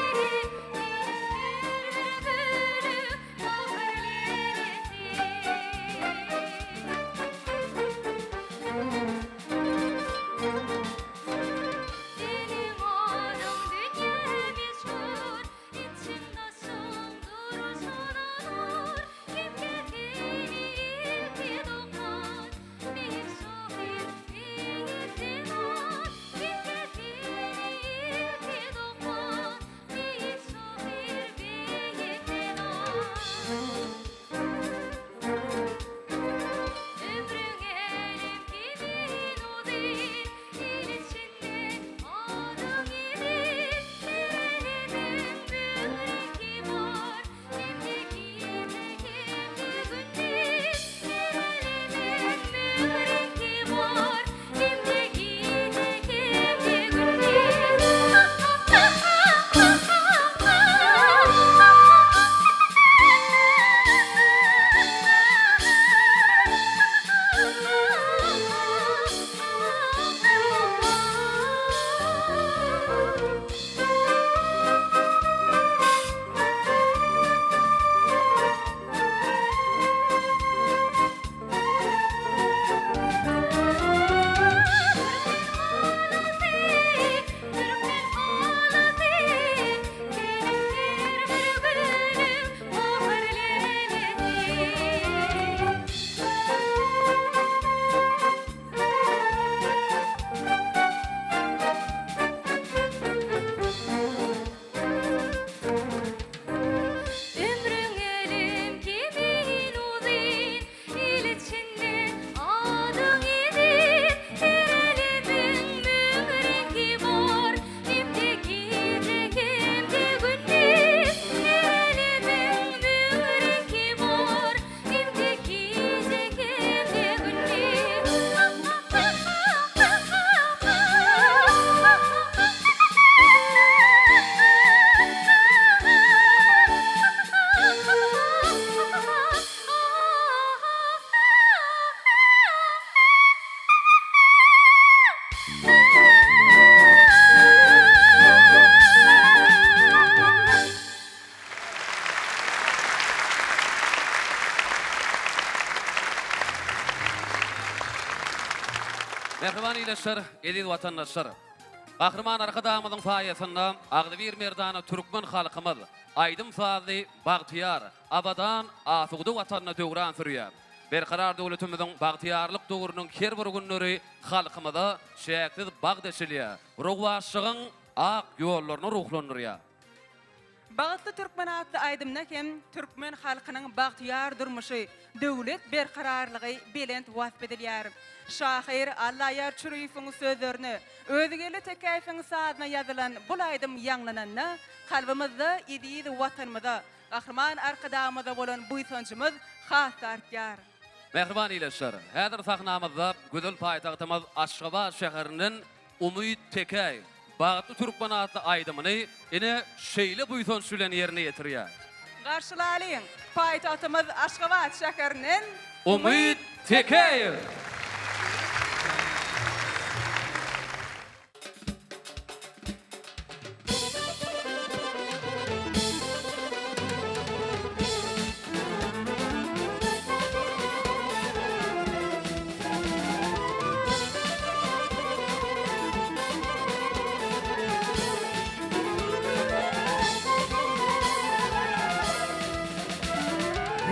Seniň adyň dünýä meşhur, Içiň-daşyň durşuna nur, Kimkä seni ilki dokan, Beýik şahyr, beýik zenan. Kimkä seni ilki dokan, Beýik şahyr, beýik zenan. Ömrüň älem kimin uzyn, Il içinde adyň eziz, Älemiň böwreki bar, Hem-de gije, hem-de gündiz. Älemiň böwreki bar, Hem-de gije, hem-de gündiz. Türkmen halasy, seniň her bir gülüň mähir lelesi. Ömrüň älem kimin uzyn, Il içinde adyň eziz, Her älemiň müň reňki bar, Hem-de gije, hem-de gündiz. Her älemiň müň reňki bar, Hem-de gije, hem-de gündiz. Mähriban ildeşler, eziz watandaşlar! Gahryman Arkadagymyzyň saýasynda agzybir merdana türkmen halkymyz aýdym-sazly bagtyýar, abadan, asuda Watanyna döwran sürýär. Berkarar döwletimiziň bagtyýarlyk döwrüniň her bir günleri halkymyza çäksiz bagt eçilýär, rowaçlygyň ak ýollaryna ruhlandyrýar. Bagtly türkmen atly aýdymda hem türkmen halkynyň bagtyýar durmuşy, döwlet berkararlygy belent wasp edilýär. Şahyr Allaýar Çüriýewiň sözlerine, Öwezgeldi Tekäýewiň sazyna ýazylan bul aýdym ýaňlananda, kalbymyzda eziz Watanymyza, Gahryman Arkadagymyza bolan buýsanjymyz has-da artýar. Mähriban ildeşler, häzir sahnamyzda gözel paýtagtymyz Aşgabat şäherinden Umyt Tekäýew Bagtly türkmen atly aýdymyny ine şeýle buýsanç bilen ýerine ýetirýär. Garşylalyň, paýtagtymyz Aşgabat şäherinden Umyt Tekäýew!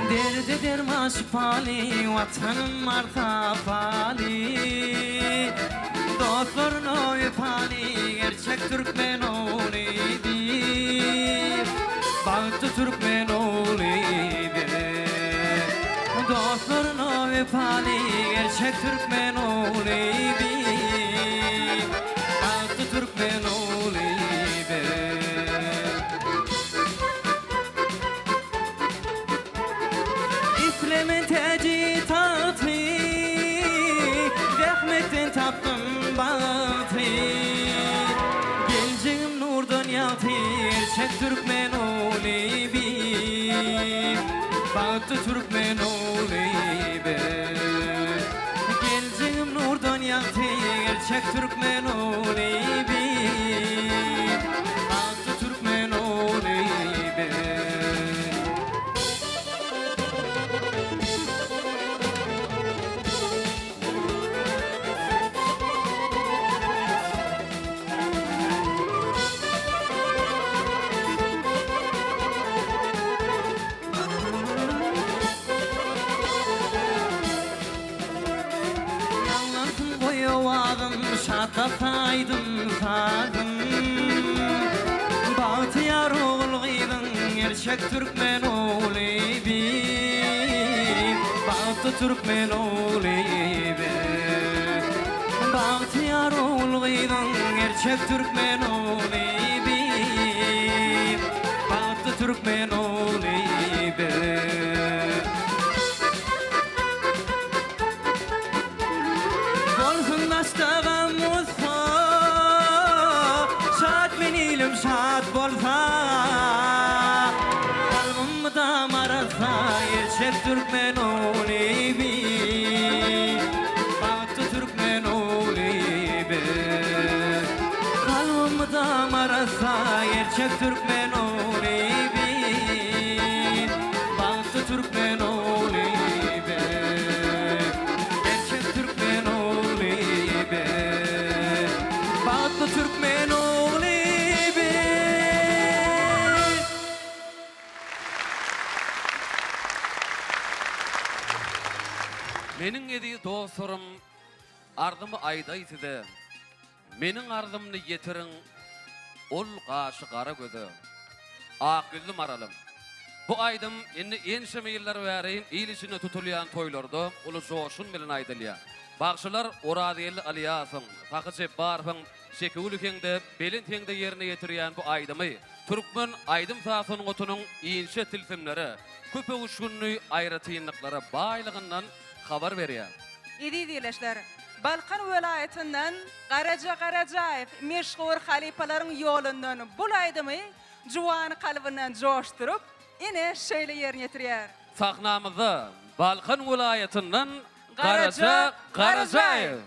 Derde derman şypaly Watanym bar sapaly Dostlaryna wepaly Gerçek türkmen ogly biz Bagtly türkmen ogly biz Dostlaryna wepaly Gerçek türkmen ogly biz Bagtly türkmen ogly biz. Islemen täji tagty, Zähmetden tapdym bagty. Geljegim nurdan ýagty, Gerçek türkmen ogly biz. Bagtly türkmen ogly biz. Geljegim nurdan ýagty, Gerçek türkmen ogly biz. Bagtly türkmen ogly biz. Ýaňlansyn goý owazym, Şatlat aýdym-sazym. Bagtyýar ogul-gyzyň, Gerçek türkmen ogly biz. Bagtly türkmen ogly biz. Bagtyýar ogul-gyzyň, Gerçek türkmen ogly biz. Bagtly türkmen ogly biz. Bolsun daşda gam gussa, Şat men ilim şat bolsa. Kalbym mydam arassa, Gerçek türkmen ogly biz. Bagtly türkmen ogly biz. Kalbym mydam arassa, Gerçek türkmen ogly biz. Bagtly türkmen ogly biz. Gerçek türkmen ogly biz. Bagtly türkmen ogly biz. Meniň eziz dostlarym arzymy aýdaý size. Meniň arzymny ýetiriň ol gaşy gara göze. Ak ýüzli maralym. Bu aýdym indi ençeme ýyllar bäri il içinde tutulýan toýlarda uly joşgun bilen aýdylýar. Bagşylar Orazgeldi Ylýasowyň, Sahy Jepbarowyň çeküwli heňde, belent heňde ýerine ýetirýän bu aýdymy türkmen aýdym-saz sungatynyň inçe tilsimlere, köpöwüşginli aýratynlyklara baýlygyndan habar berýär. Eziz ildeşler, Balkan welaýatyndan Garaja Garajaýew meşhur halypalaryň ýolundan bul aýdymy juwan kalbyndan joşduryp, ine şeýle ýerine ýetirýär. Sahnamyzda Balkan welaýatyndan Garaja Garajaýew.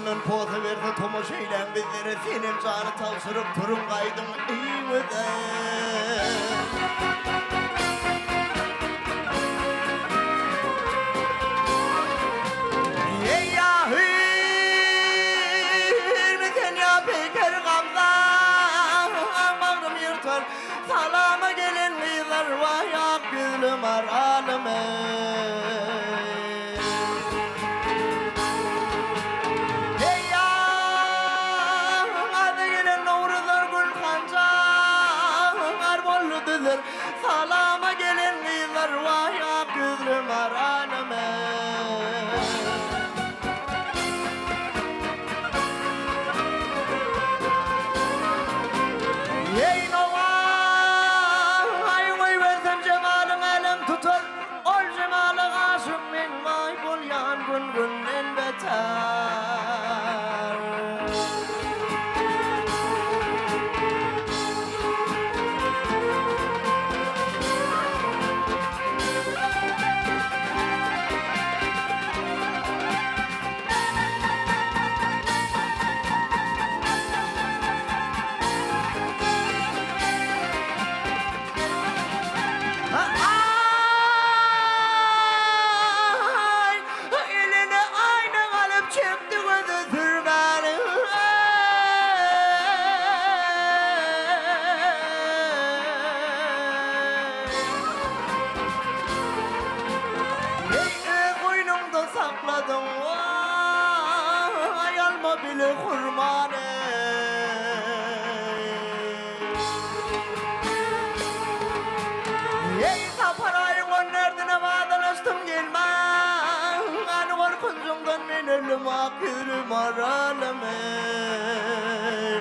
Ýolundan posa berse tomaşa eýläň bizlere Senem jany tabşyryp turuň gaýdyň öýüňize. Eý ýa hüýrmi sen ýa peýker gamza Bagrym ýyrtar salama gelen gyzlar Waý ak ýüzli maralym eý. Eý ýa gelen nowruzlar gül hanjar boldy düzler Salama gelen gyzlar waý ak ýüzli maralym eý. Eý nowaý goýbersem jemalyň älem tutar Ol jemala aşyk men waý bolýan gün günden beter. Aý, eline aýna alyp çekdi gözi sürmäni. Eý, öz goýnuňda sakladyň, waý, alma bile hurmany. Eý, Sapar aýyň on dördüne wadalaşdym gelmän, Gany gorkunjyňdan men öldüm ak ýüzli maralym eý.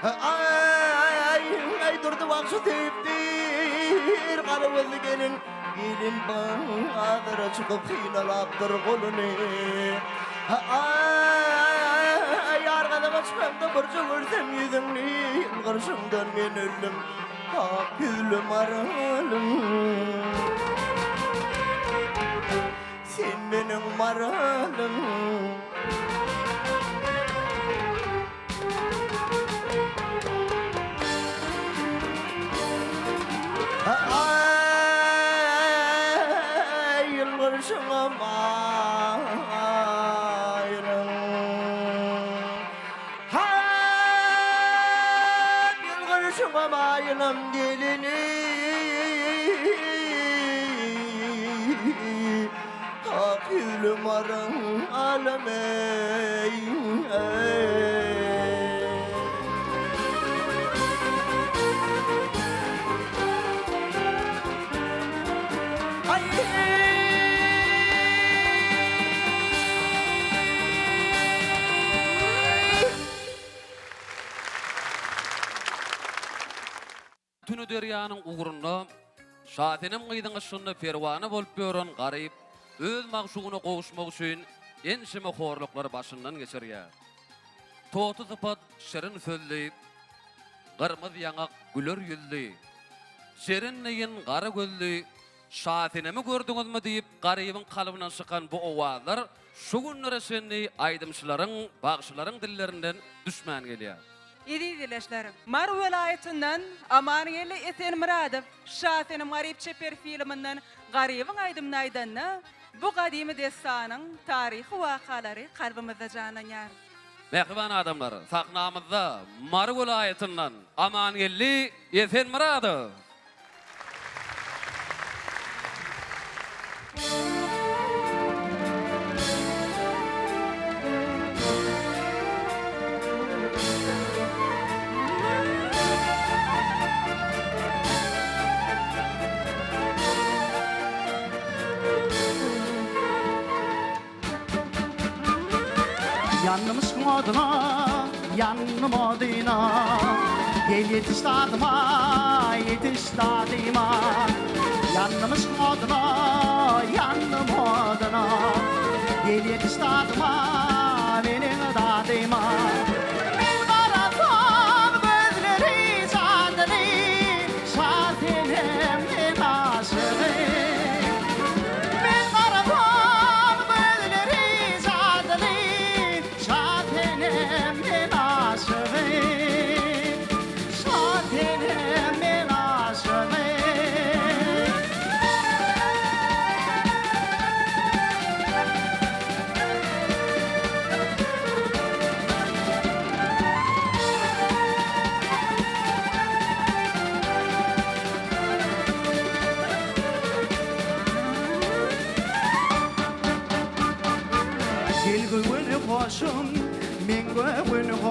Aý, aý, Durdy bagşy söýüpdir gara gözli gelin, Gelin bazara çykyp synalapdyr goluny. Aý, ýar gazaba çykamda birje görsem ýüzüňi, Ýylgyrşyňdan men öldüm, ak ýüzli maralym. Sen meniň maralym. Aý, ýylgyrşyňa maýylym. Hap, ýylgyrşyňa maýylym gelini. Ak ýüzli maryň alym eý, eý. Tüni derýanyň ugrunda Şasenem gyzyň yşgynda perwana bolup ýören Garyp öz magşugyna gowuşmak üçin ençeme horluklary başyndan geçirýär. Toty sypat, şirin sözli, gyrmyz ýaňak, güler ýüzli, jeren deýin gara gözli Şasenemi gördüňizmi diýip Garybyň kalbyndan çykan bu owazlar şu günlere çenli aýdymçylaryň, bagşylaryň dillerinden düşmän gelýär. Eziz ildeşler, Mary welaýatyndan Amangeldi Esenmyradow Şasenem Garyp çeper filminden Garybyň aýdymyny aýdanda, bu gadymy dessanyň taryhy wakalary kalbymyzda janlanýar. Mähriban adamlar, sahnamyzda Mary welaýatyndan Amangeldi Esenmyradow! Ýandym yşkyň oduna, ýandym oduna, Gel ýetiş dadyma, ýetiş dadyma. Ýandym yşkyň oduna, ýandym oduna, Gel ýetiş dadyma, meniň dadyma. Men garasam gözleri jadyly, Şa senem men aşygy. Men garasam gözleri jadyly, Şa senem.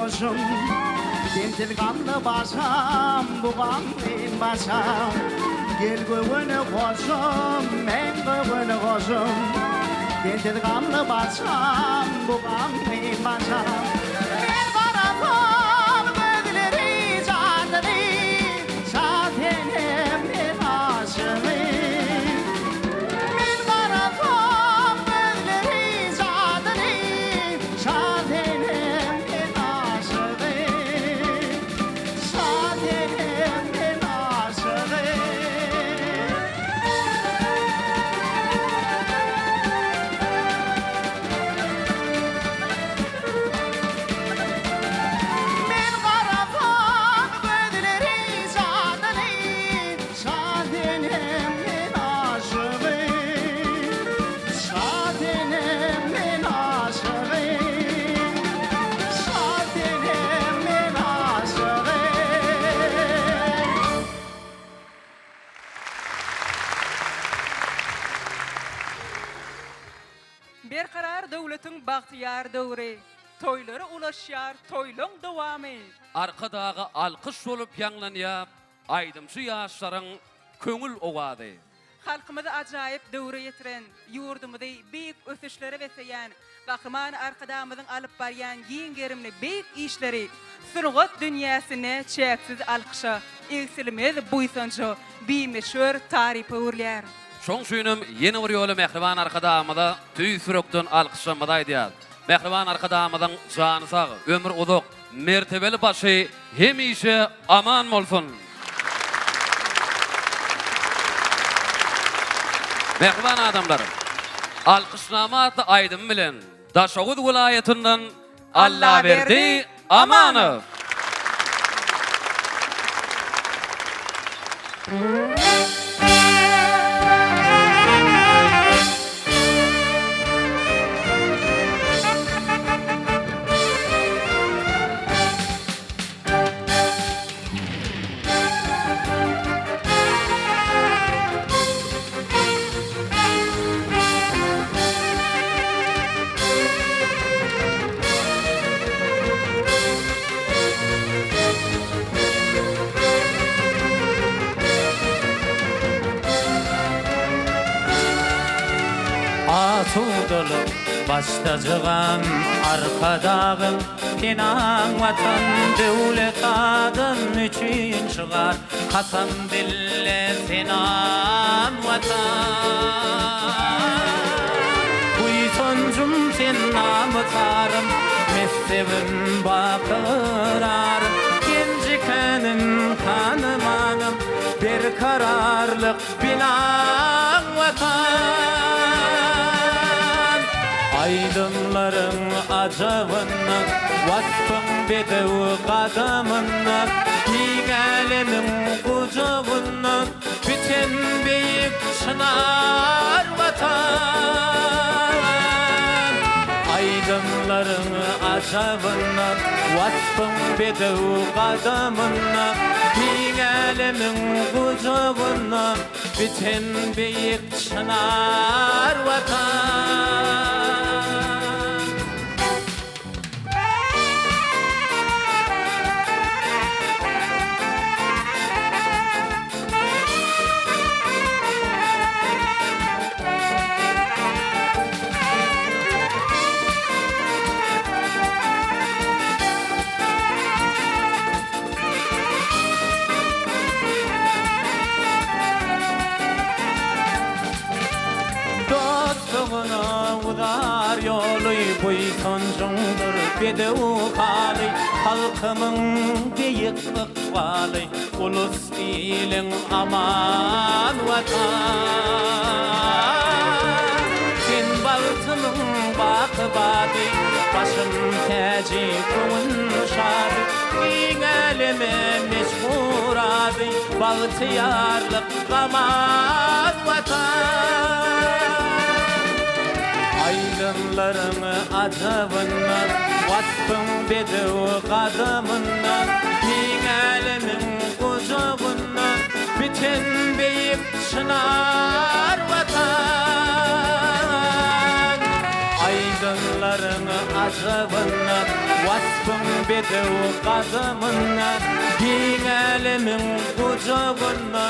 goşum Sensiz gamly başam bu gamgyn başam Gel göwün goşum meň göwün goşum Sensiz gamly başam bu gamgyn başam Men garasam gözleri jadyly Şa senem men aşygy Men garasam gözleri jadyly Şa senem men aşygy Şa senem men aşygy. Men garasam gözleri jadyly Şa senem men aşygy Şa senem men aşygy Şa senem men aşygy. Berkarar döwletiň bagtyýar döwri, Toýlara ulaşýar toýlaň dowamy. Arkadaga alkyş bolup ýaňlanýar aýdymçy ýaşlaryň köňül owazy. Halkymyzy ajaýyp döwre ýetiren, ýurdumyzy beýik ösüşlere besleýän Gahryman Arkadagymyzyň alyp barýan giň gerimli beýik işleri sungat dünýäsinde çäksiz alkyşa, egsilmez buýsanja, bimöçber tarypa öwrülýär. Şoň üçinem ýene bir ýola mähriban Arkadagymyza tüýs ýürekden alkyşlarymyzy aýdýarys. Mähriban Arkadagymyzyň jany sag, ömri uzak, mertebeli başy hemişe aman bolsun! Mähriban adamlar! Alkyşnama atly aýdymy bilen Daşoguz welaýatyndan Allaberdi Amanow! Asudalyk başdajygam Arkadagym Penaň Watan döwlet adam üçin şygar Kasam dille senam Watan Buýsanjym sen namys-arym Messebim baky yrarym Genji-känim hany-manym Berkararlyk binaň Watan. Aýdymlaryň ajabynda, Waspyň bedew gadamynda, Giň älemiň gujagynda Biten beýik çynar Watan. Aýdymlaryň ajabynda, Waspyň bedew gadamynda, Giň älemiň gujagynda Biten beýik çynar Watan. Dostlugyna uzar ýoly, Buýsanjyňdyr bedew haly, Halkymyň beýik ykbaly, Ulus-iliň aman Watan. Sen bagtymyň baky bady, Başym täji, köňül şady, Giň äleme meşhur ady, Bagtyýarlyk zaman Watan. Aýdymlaryň ajabynda, Waspyň bedew gadamynda, Giň älemiň gujagynda, Biten beýik çynar Watan. Aýdymlaryň. ajabyndan, Waspyň bedew gadamyndan, Giň älemiň gujagynda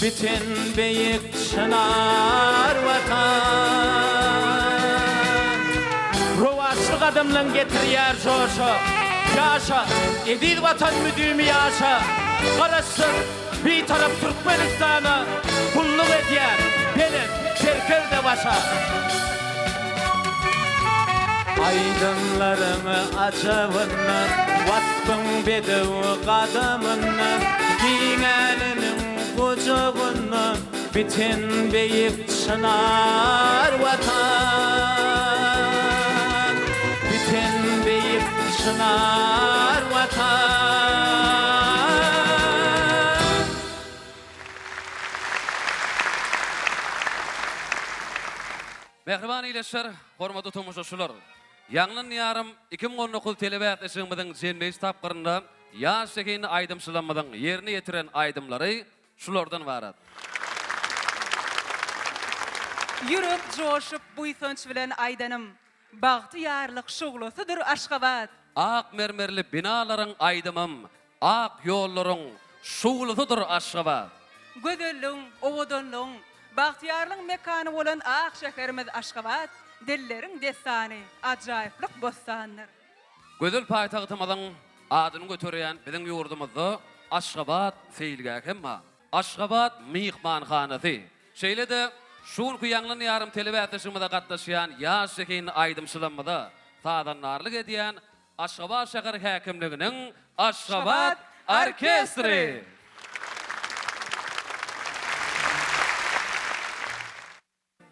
biten beýik çynar Watan. Rowaçly gadamlaň getirýär joşa, Ýaşa, eziz Watan müdimi ýaşa! Garaşsyz, Bitarap Türkmenistana gulluk edýär belent serkerde başa. Aýdymlaryň ajabyndan, waspyň bedew gadamyndan, giň älemiň gujagynda biten beýik çynar Watan. Biten beýik çynar Watan. Mähriban ildeşler, hormatly tomaşaçylar! Ýaňlan Diýarym 2019 telebäsleşigimiziň jemleýji tapgyrynda ýaş zehinli aýdymçylarymyzyň ýerine ýetiren aýdymlary şulardan ybarat. Ýürek joşup buýsanç bilen aýdanym, Bagtyýarlyk şuglasydyr Aşgabat. Ak mermerli binalaryň aýdymym, Ak ýollaryň şuglasydyr Aşgabat. Gözelligiň, owadanlygyň, bagtyýarlygyň mekany bolan ak şäherimiz Aşgabat dilleriň dessany, ajaýyplyk bossanydyr. Gözel paýtagtymyzyň adyny göterýän biziň ýurdumyzda Aşgabat seýilgähi hem bar. Aşgabat myhmanhanasy. Şeýle-de, şu günki Ýaňlan ýarym telebäsleşigimize gatnaşýan ýaş zehinli aýdymçylarymyza sazandarlyk edýän Aşgabat şäher häkimliginiň Aşgabat orkestri.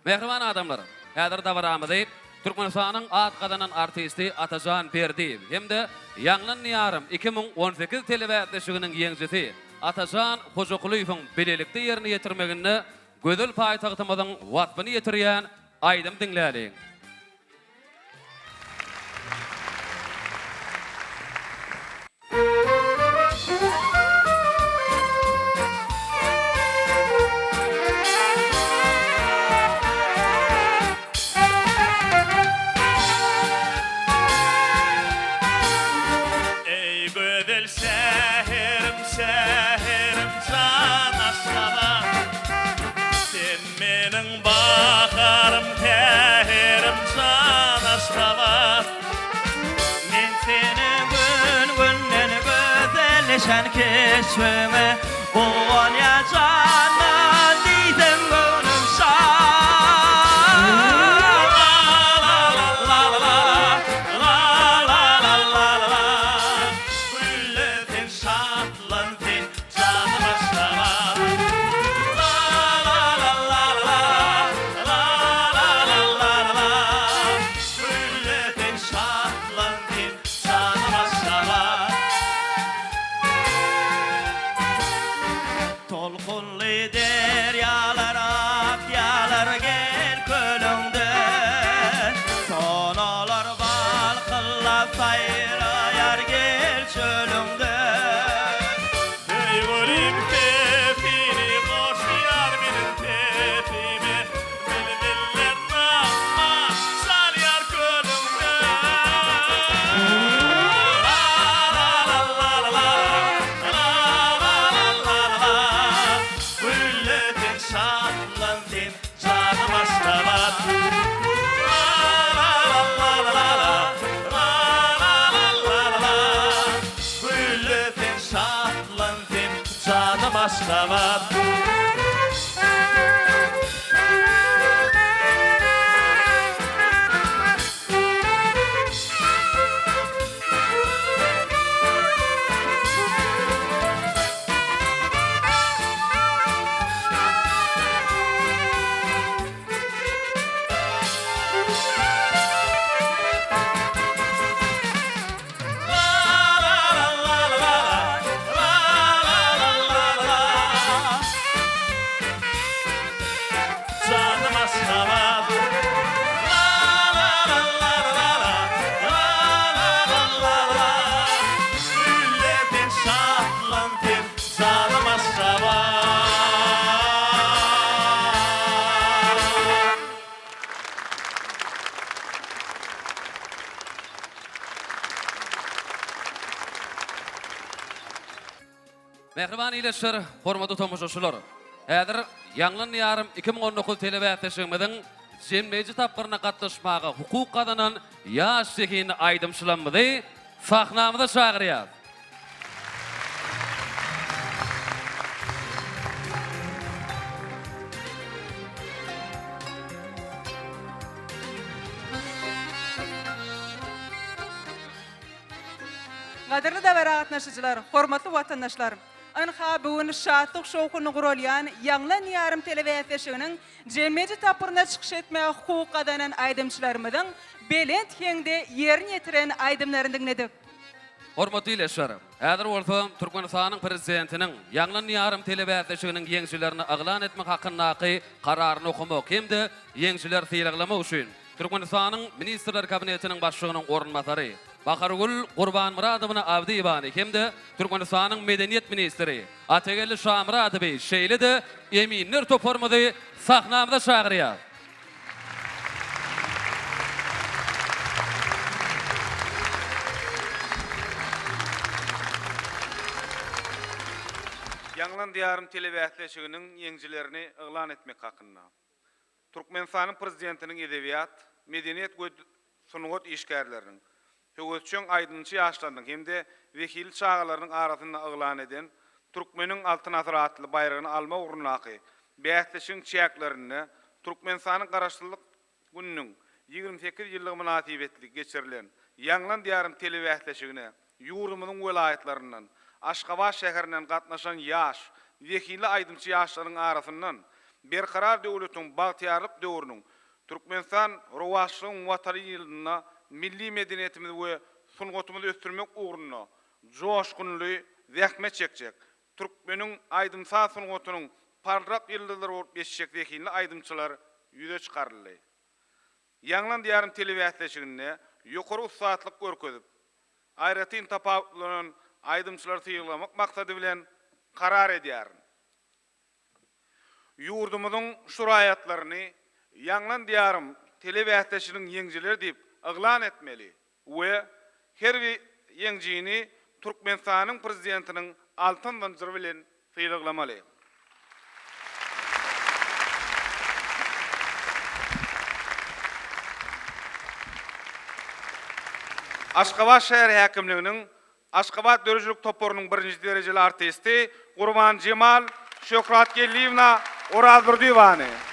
Mähriban adamlar, häzir dabaramyzy Türkmenistanyň at gazanan artisti Atajan Berdiýew hem-de Ýaňlan Diýarym 2018 telebäsleşiginiň ýeňjisi Atajan Hojakulyýewiň bilelikde ýerine ýetirmeginde gözel paýtagtymyzyň waspyny ýetirýän aýdym diňläliň. Eý gözel şäherim, şäherim jan Aşgabat. Sen meniň baharym, säherim jan Aşgabat. Men seni gün-günden gözelleşen keşbiňe Guwanýan jandan diýsem göwnüm şa. La-la-la-la-la, la-la-la-la-la-la. Gülle sen şatlan sen janym Aşgabat. La-la-la-la-la, la-la-la-la-la. Gülle sen şatlan sen janym Aşgabat. Tolkunly derýalar akýalar gel kölüňde. Sonalar balkyllap saýraýar gel çölüňde. Söýgülim sesini goşýar meniň sesime, Bilbiller nagma çalýar kölüňde. La-la-la-la-la, la-la-la-la-la. Gülle sen şatlan sen janym Aşgabat. La-la-la-la-la, la-la-la-la-la. Gülle sen şatlan sen janym Aşgabat. La-la-la-la-la, la-la-la-la-la. Mähriban ildeşler, hormatly tomaşaçylar! Häzir Ýaňlan Diýarym 2019 telebäsleşigimiziň jemleýji tapgyryna gatnaşmaga hukuk gazanan ýaş zehinli aýdymçylarymyzy sahnamyza çagyrýas. Gadyrly dabara gatnaşyjylar, hormatly watandaşlar! Ynha, bu gün şatlyk-şowhunly guralýan Ýaňlan Diýarym telebäsleşiginiň jemleýji tapgyrynda çykyş etmäge hukuk gazanan aýdymçylarymyzyň belent heňde ýerine ýetiren aýdymlaryny diňledik. Hormatly ildeşler, häzir bolsa Türkmenistanyň Prezidentiniň Ýaňlan Diýarym telebäsleşiginiň ýeňijilerini yglan etmek hakyndaky Kararyny okamak hem-de ýeňijileri sylaglamak üçin Türkmenistanyň Ministrler Kabinetiniň Başlygynyň orunbasary Bahargül Gurbanmyradowna Abdyýewany hem-de Türkmenistanyň Medeniýet ministri Atageldi Şamyradowy, şeýle-de eminler toparymyzy sahnamyza çagyrýar. Ýaňlan Diýarym telebäsleşiginiň ýeňijilerini yglan etmek hakynda. Türkmenistanyň Prezidentiniň edebiýat, medeniýet we sungat işgärleriniň, höwesjeň aýdymçy ýaşlarynyň hem-de zehinli çagalarynyň arasynda yglan eden Türkmeniň Altyn asyry atly baýragyny almak ugrundaky bäsleşigiň çäklerinde Türkmenistanyň Garaşsyzlyk gününiň 28 ýyllygy mynasybetli geçirilen Ýaňlan Diýarym telebäsleşigine ýurdumyzyň welaýatlaryndan, Aşgabat şäherinden gatnaşan ýaş, zehinli aýdymçy ýaşlaryň arasyndan Berkarar döwletiň bagtyýarlyk döwrüniň Türkmenistan rowaçlygyň Watany ýylynda milli medeniýetimizi we sungatymyzy ösdürmek ugrunda joşgunly zähmet çekjek, türkmeniň aýdym-saz sungatynyň parlak ýyldyzlary bolup ýetişjek zehinli aýdymçylar ýüze çykaryldy. Ýaňlan Diýarym telebäsleşiginde ýokary ussatlyk görkezip, aýratyn tapawutlanan aýdymçylary sylaglamak maksady bilen karar edýärin. Ýurdumyzyň şu raýatlaryny Ýaňlan Diýarym telebäsleşiginiň ýeňijileri diýip yglan etmeli we her bir ýeňijini Türkmenistanyň Prezidentiniň Altyn zynjyry bilen sylaglamaly. Aşgabat şäher häkimliginiň Aşgabat döredijilik toparynyň birinji derejeli artisti Gurbanjemal Şöhratgeldiýewna Orazdurdyýewany.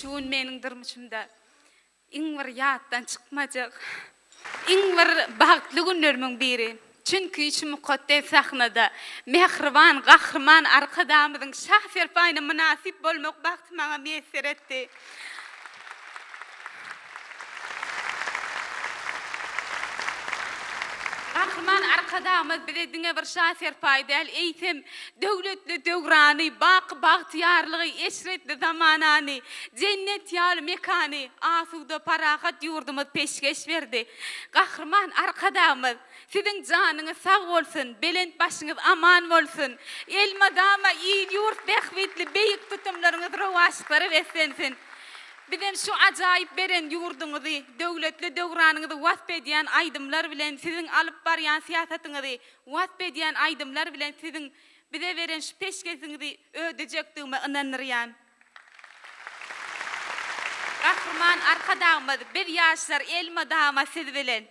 Şu gün meniň durmuşymda Iň bir ýatdan çykmajak, iň bir bagtly günlerimiň biri. Çünki şu mukaddes sahnada mähriban Gahryman Arkadagymyzyň Şa serpaýyna mynasyp bolmak bagty maňa miýesser etdi. Gahryman Arkadagymyz bize diňe bir Şa serpaýy däl, eýsem, döwletli döwrany, baky bagtyýarlygy, eşretli zamanany, jennet ýaly mekany, asuda, parahat ýurdumyzy peşgeş berdi. Gahryman Arkadagymyz, Siziň janyňyz sag bolsun, belent başyňyz aman bolsun! Elmydama il-ýurt bähbitli beýik tutumlaryňyz rowaçlyklara beslensin! Bizem şu ajaýyp beren ýurduňyzy, döwletli döwranyňyzy wasp edýän aýdymlar bilen siziň alyp barýan syýasatyňyzy wasp edýän aýdymlar bilen siziň bize beren şu peşgesiňizi ödejekdigime ynandyrýan. Gahryman Arkadagymyz, biz ýaşlar elmydama siz bilen.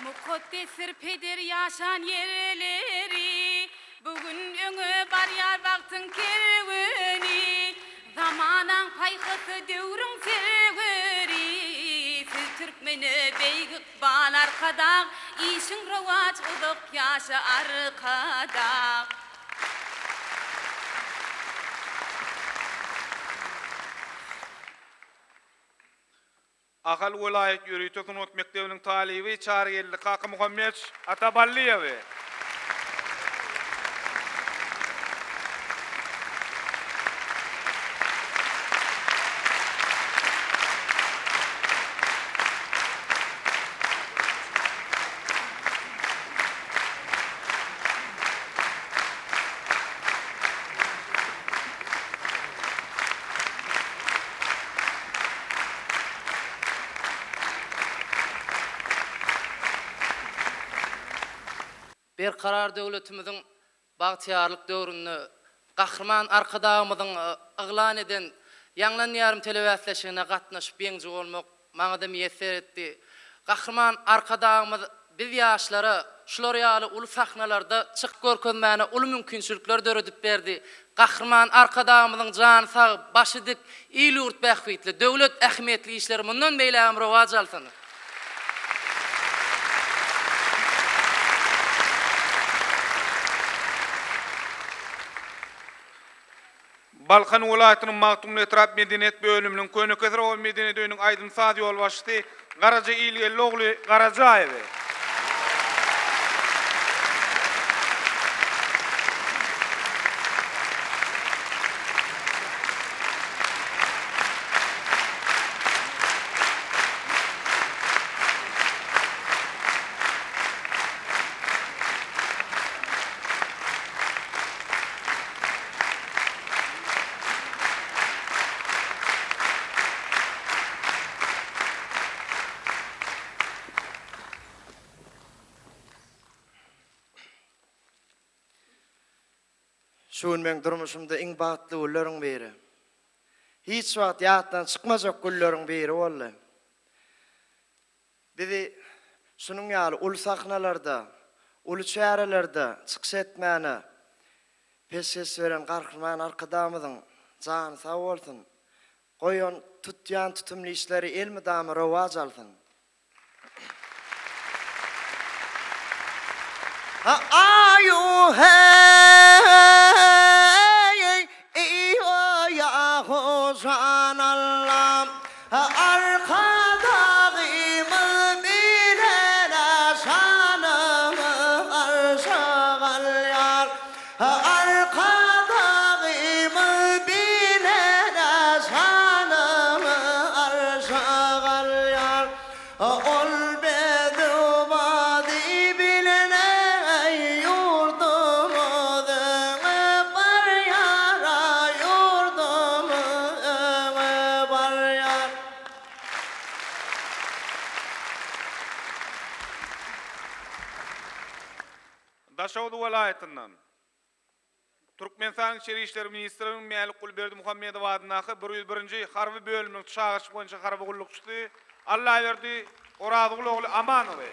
Mukaddesdir peder ýaşan ýerleri, Bu gün öňe barýar bagtyň kerweni. Zamanaň paýhasy, döwrüň serweri, Siz türkmene beýik ykbal. Ykbal Arkadag, işiň rowaç uzak ýaşa Arkadag. Ahal welaýat ýörite sungat mekdebiniň talyby Çarygeldi Kakamuhammedowiç Ataballyýewi. Berkarar döwletimiziň bagtyýarlyk döwründe Gahryman Arkadagymyzyň yglan eden Ýaňlan diýarym telebäsleşigine gatnaşyp ýeňiji bolmak maňa-da miýesser etdi. Gahryman Arkadagymyz biz ýaşlara şular ýaly uly sahnalarda çykyp görkezmäne uly mümkinçilikler döredip berdi. Gahryman Arkadagymyzyň jany sag, başy dik, il-ýurt bähbitli, döwlet ähmiýetli işleri mundan beýlägem rowaç alsyn! Balkan welaýatynyň Magtymguly etrap medeniýet bölüminiň Könekesir oba medeniýet öýüniň aýdym-saz ýolbaşçysy Garaja Ilgeldi ogly Garajaýewi. Şu gün meň durmuşymda iň bagtly günleriň biri. Hiç wagt ýatdan çykmajak günleriň biri boldy. Bizi şunuň ýaly uly sahnalarda, uly çärelerde çykyş etmäne peşgeş beren Gahryman Arkadagymyzyň jany sag bolsun! Goýan, tutýan tutumly işleri elmydama rowaç alsyn! Ha-aýu heý eý-o-ýa hojan Allam Arkadagymyz bilen-ä şanymyz arşa galýar Arkadagymyz bilen-ä şanymyz arşa galýar Ol bedew bady bilen ýurdumyz öňe barýar, ýurdumyz öňe barýar. Daşoguz welaýatyndan. Türkmenistanyň Içeri işler ministrliginiň Mälikguly Berdimuhamedow adyndaky 101-nji harby bölüminiň çagyryş boýunça harby gullukçysy Allaberdi Orazgul ogly Amanowy.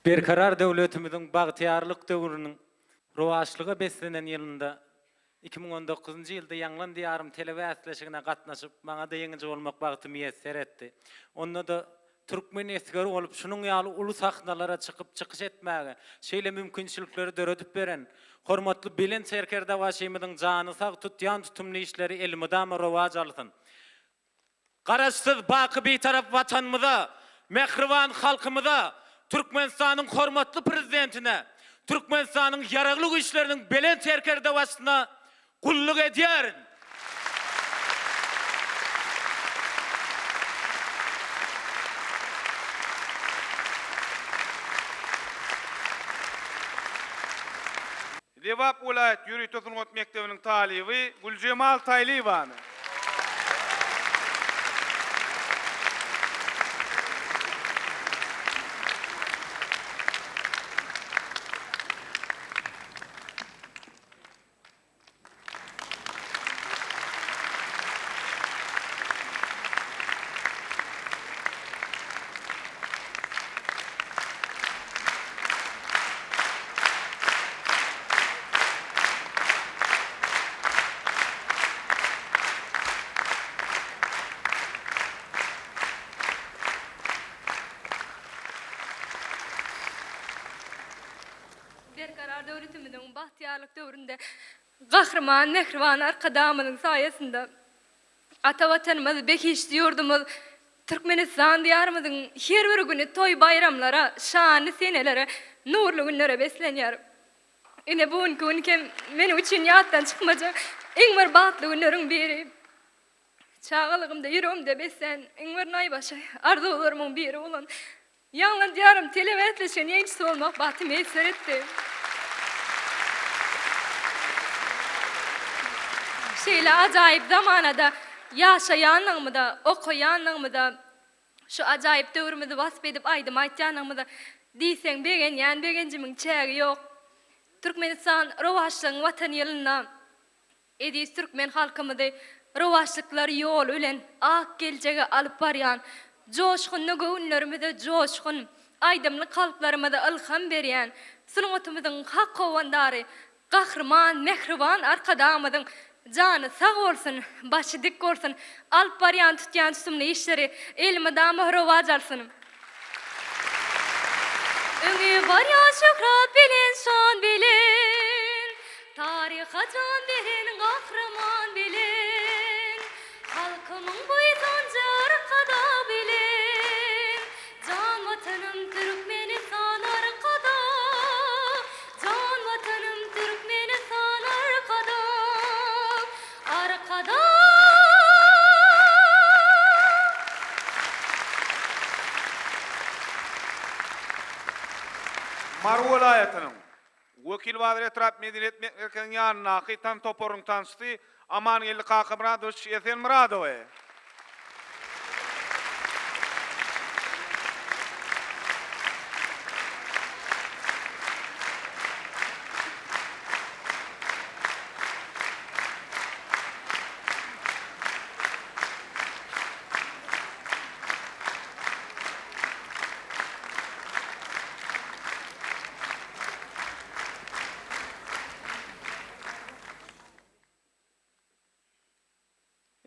Berkarar döwletimiziň bagtyýarlyk döwrüniň rowaçlyga beslenen ýylynda 2019-njy ýylda Ýaňlan Diýarym telebäsleşigine gatnaşyp, maňa-da ýeňiji bolmak bagty miýesser etdi. Onda-da türkmen esgeri bolup, şunuň ýaly uly sahnalara çykyp çykyş etmäge şeýle mümkinçilikleri döredip beren hormatly Belent Serkerdebaşymyzyň jany sag, tutýan tutumly işleri elmydama rowaç alsyn! Garaşsyz, baky Bitarap Watanymyza, mähriban halkymyza, Türkmenistanyň hormatly Prezidentine, Türkmenistanyň Ýaragly Güýçleriniň Belent Serkerdebaşysyna gulluk edýärin. Lebap welaýat ýörite sungat mekdebiniň talyby Güljemal Taýlyýewany. Berkarar döwletimiziň bagtyýarlyk döwründe Gahryman mähriban Arkadagymyzyň saýasynda Ata Watanymyz, behişdi ýurdumyz Türkmenistan Diýarymyzyň her bir güni toý-baýramlara, şanly senelere, nurly günlere beslenýär. Ine, bu günki gün hem meniň üçin ýatdan çykmajak iň bir bagtly günleriň biri. Çagalygymda ýüregimde beslän iň bir naýbaşy arzuwlarymyň biri bolan Ýaňlan Diýarym telebäsleşiginiň ýeňijisi bolmak bagty miýesser etdi. Şeýle ajaýyp zamanada ýaşaýanlygymyza, okaýanlygymyza, şu ajaýyp döwrümizi wasp edip aýdym aýtýanlygymyza diýseň begenýän, begenjimiň çägi ýok. Türkmenistan rowaçlygyň Watany ýylynda Eziz türkmen halkymyzy rowaçlyklar ýoly bilen ak geljege alyp barýan, joşgunly göwünlerimize joşgun, aýdymly kalplarymyza ylham berýän, sungatymyzyň hak howandary Gahryman, mähriban Arkadagymyzyň jany sag bolsun, başy dik bolsun, alyp barýan tutýan tutumly işleri elmydama rowaç alsyn! Öňe barýan şöhrat bilen şan bilen, Taryha jan beren gahryman bilen, Halkymyň buýsanjy Arkadag bilen, Jan Watanym Türkmenistan Arkadag, Jan Watanym Türkmenistan Arkadag, Arkadag! Mary welaýatynyň Wekilbazar etrap medeniýet merkeziniň ýanyndaky tans toparynyň tansçysy Amangeldi Kakamyradowiç Esenmyradowy.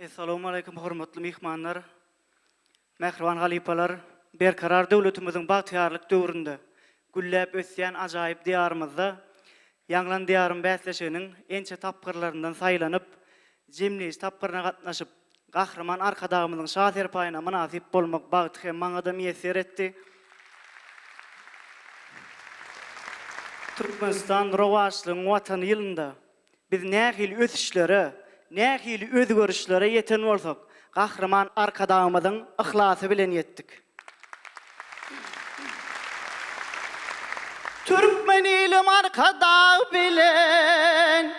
Essalawmaleýkum hormatly myhmanlar, mähriban halypalar! Berkarar döwletimiziň bagtyýarlyk döwründe gülläp ösýän ajaýyp Diýarymyzda Ýaňlan Diýarym bäsleşiginiň ençe tapgyrlaryndan saýlanyp, jemleýji tapgyryna gatnaşyp, Gahryman Arkadagymyzyň Şa serpaýyna mynasyp bolmak bagty hem maňa-da miýesser etdi. Türkmenistan rowaçlygyň Watany ýylynda Biz nähili ösüşlere, nähili özgerişlere ýeten bolsak, Gahryman Arkadagymyzyň yhlasy bilen ýetdik. Türkmen ilim Arkadag bilen,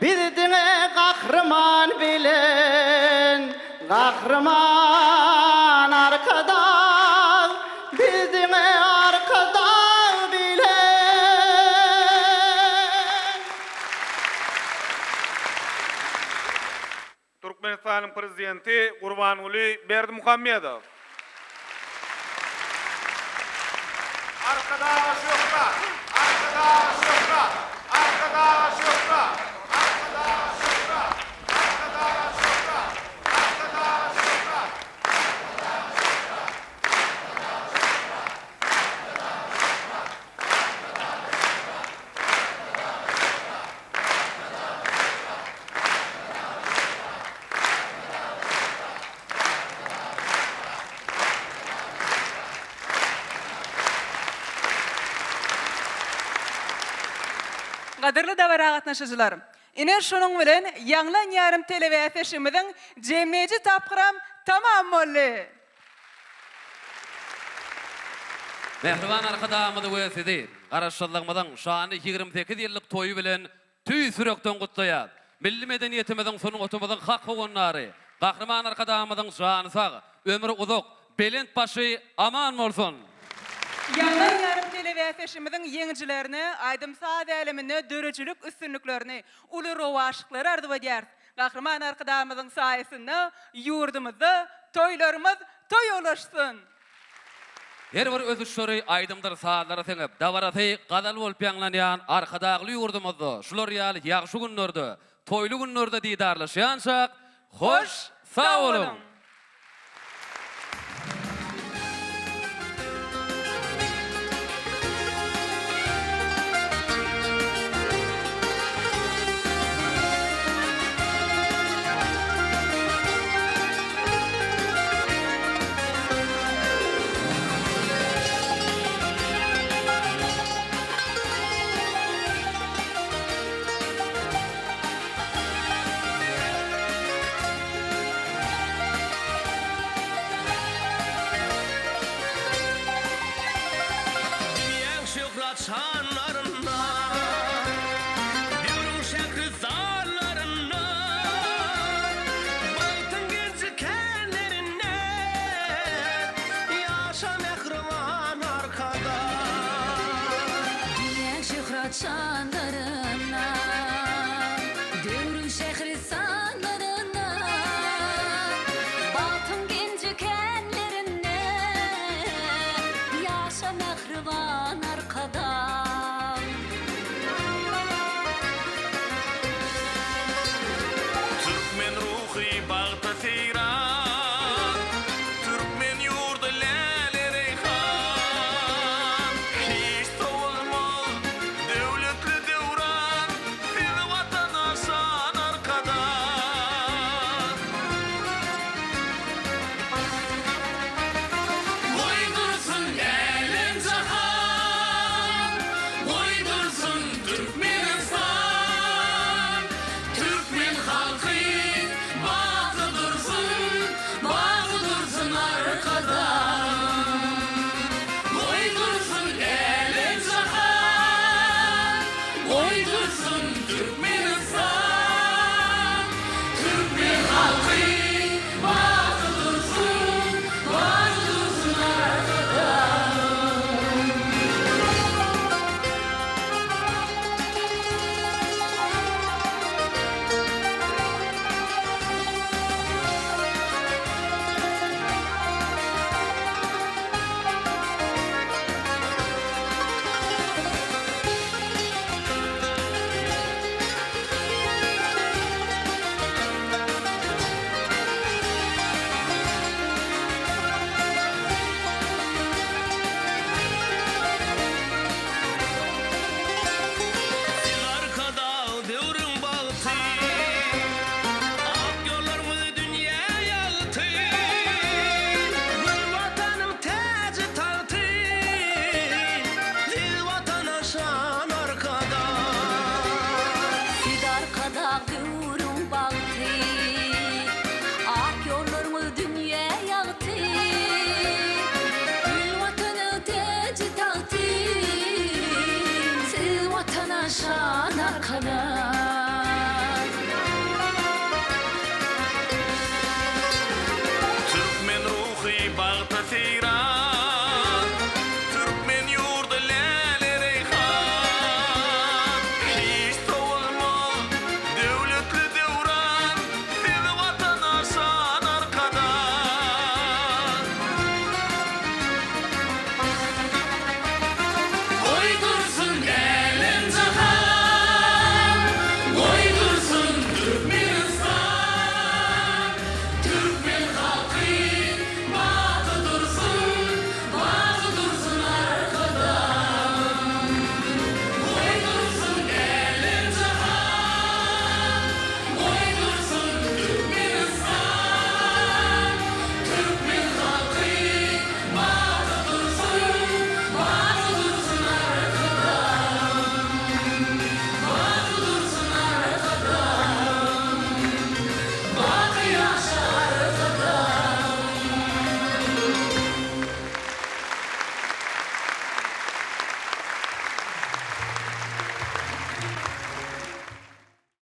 biz diňe Gahryman bilen, Gahryman Arkadag, biz diňe Arkadag bilen. Türkmenistanyň Prezidenti Gurbanguly Berdimuhamedow. Arkadaga şöhrat! Arkadaga şöhrat! Arkadaga şöhrat! Arkadaga şöhrat! Arkadaga şöhrat! Arkadaga şöhrat! Arkadaga şöhrat! Arkadaga şöhrat! Arkadaga şöhrat! Arkadaga şöhrat! Gadyrly dabara gatnaşyjylar! Ine şunuň bilen Ýaňlan ýarym telebäsleşigimiziň jemleýji tapgyram tamam boldy. Mähriban Arkadagymyzy we Sizi Garaşsyzlygymyzyň şanly 28 ýyllyk toýy bilen tüýs ýürekden gutlaýas! Milli medeniýetimiziň, sungatymyzyň hak howandary Gahryman Arkadagymyzyň jany sag, ömri uzak, belent başy aman bolsun! Ýaňlan ýarym telebäsleşigimiziň ýeňijilerine aýdym-saz äleminde döredijilik üstünliklerini, uly rowaçlyklary arzuw edýäris. Gahryman Arkadagymyzyň saýasynda ýurdumyzda toýlarymyz toý ulaşsyn! Her bir ösüşleri aýdymdyr sazlara siňip, dabarasy gazal bolup ýaňlanýan Arkadagly ýurdumyzda şular ýaly ýagşy günlerde, toýly günlerde didarlaşýançak, hoş sag boluň! Dünýäň şöhrat şanlarynda, Döwrüň şähri zallarynda, Bagtyň genji känlerinde, Ýaşa mähriban Arkadag! Dünýäň şöhrat şanlarynda.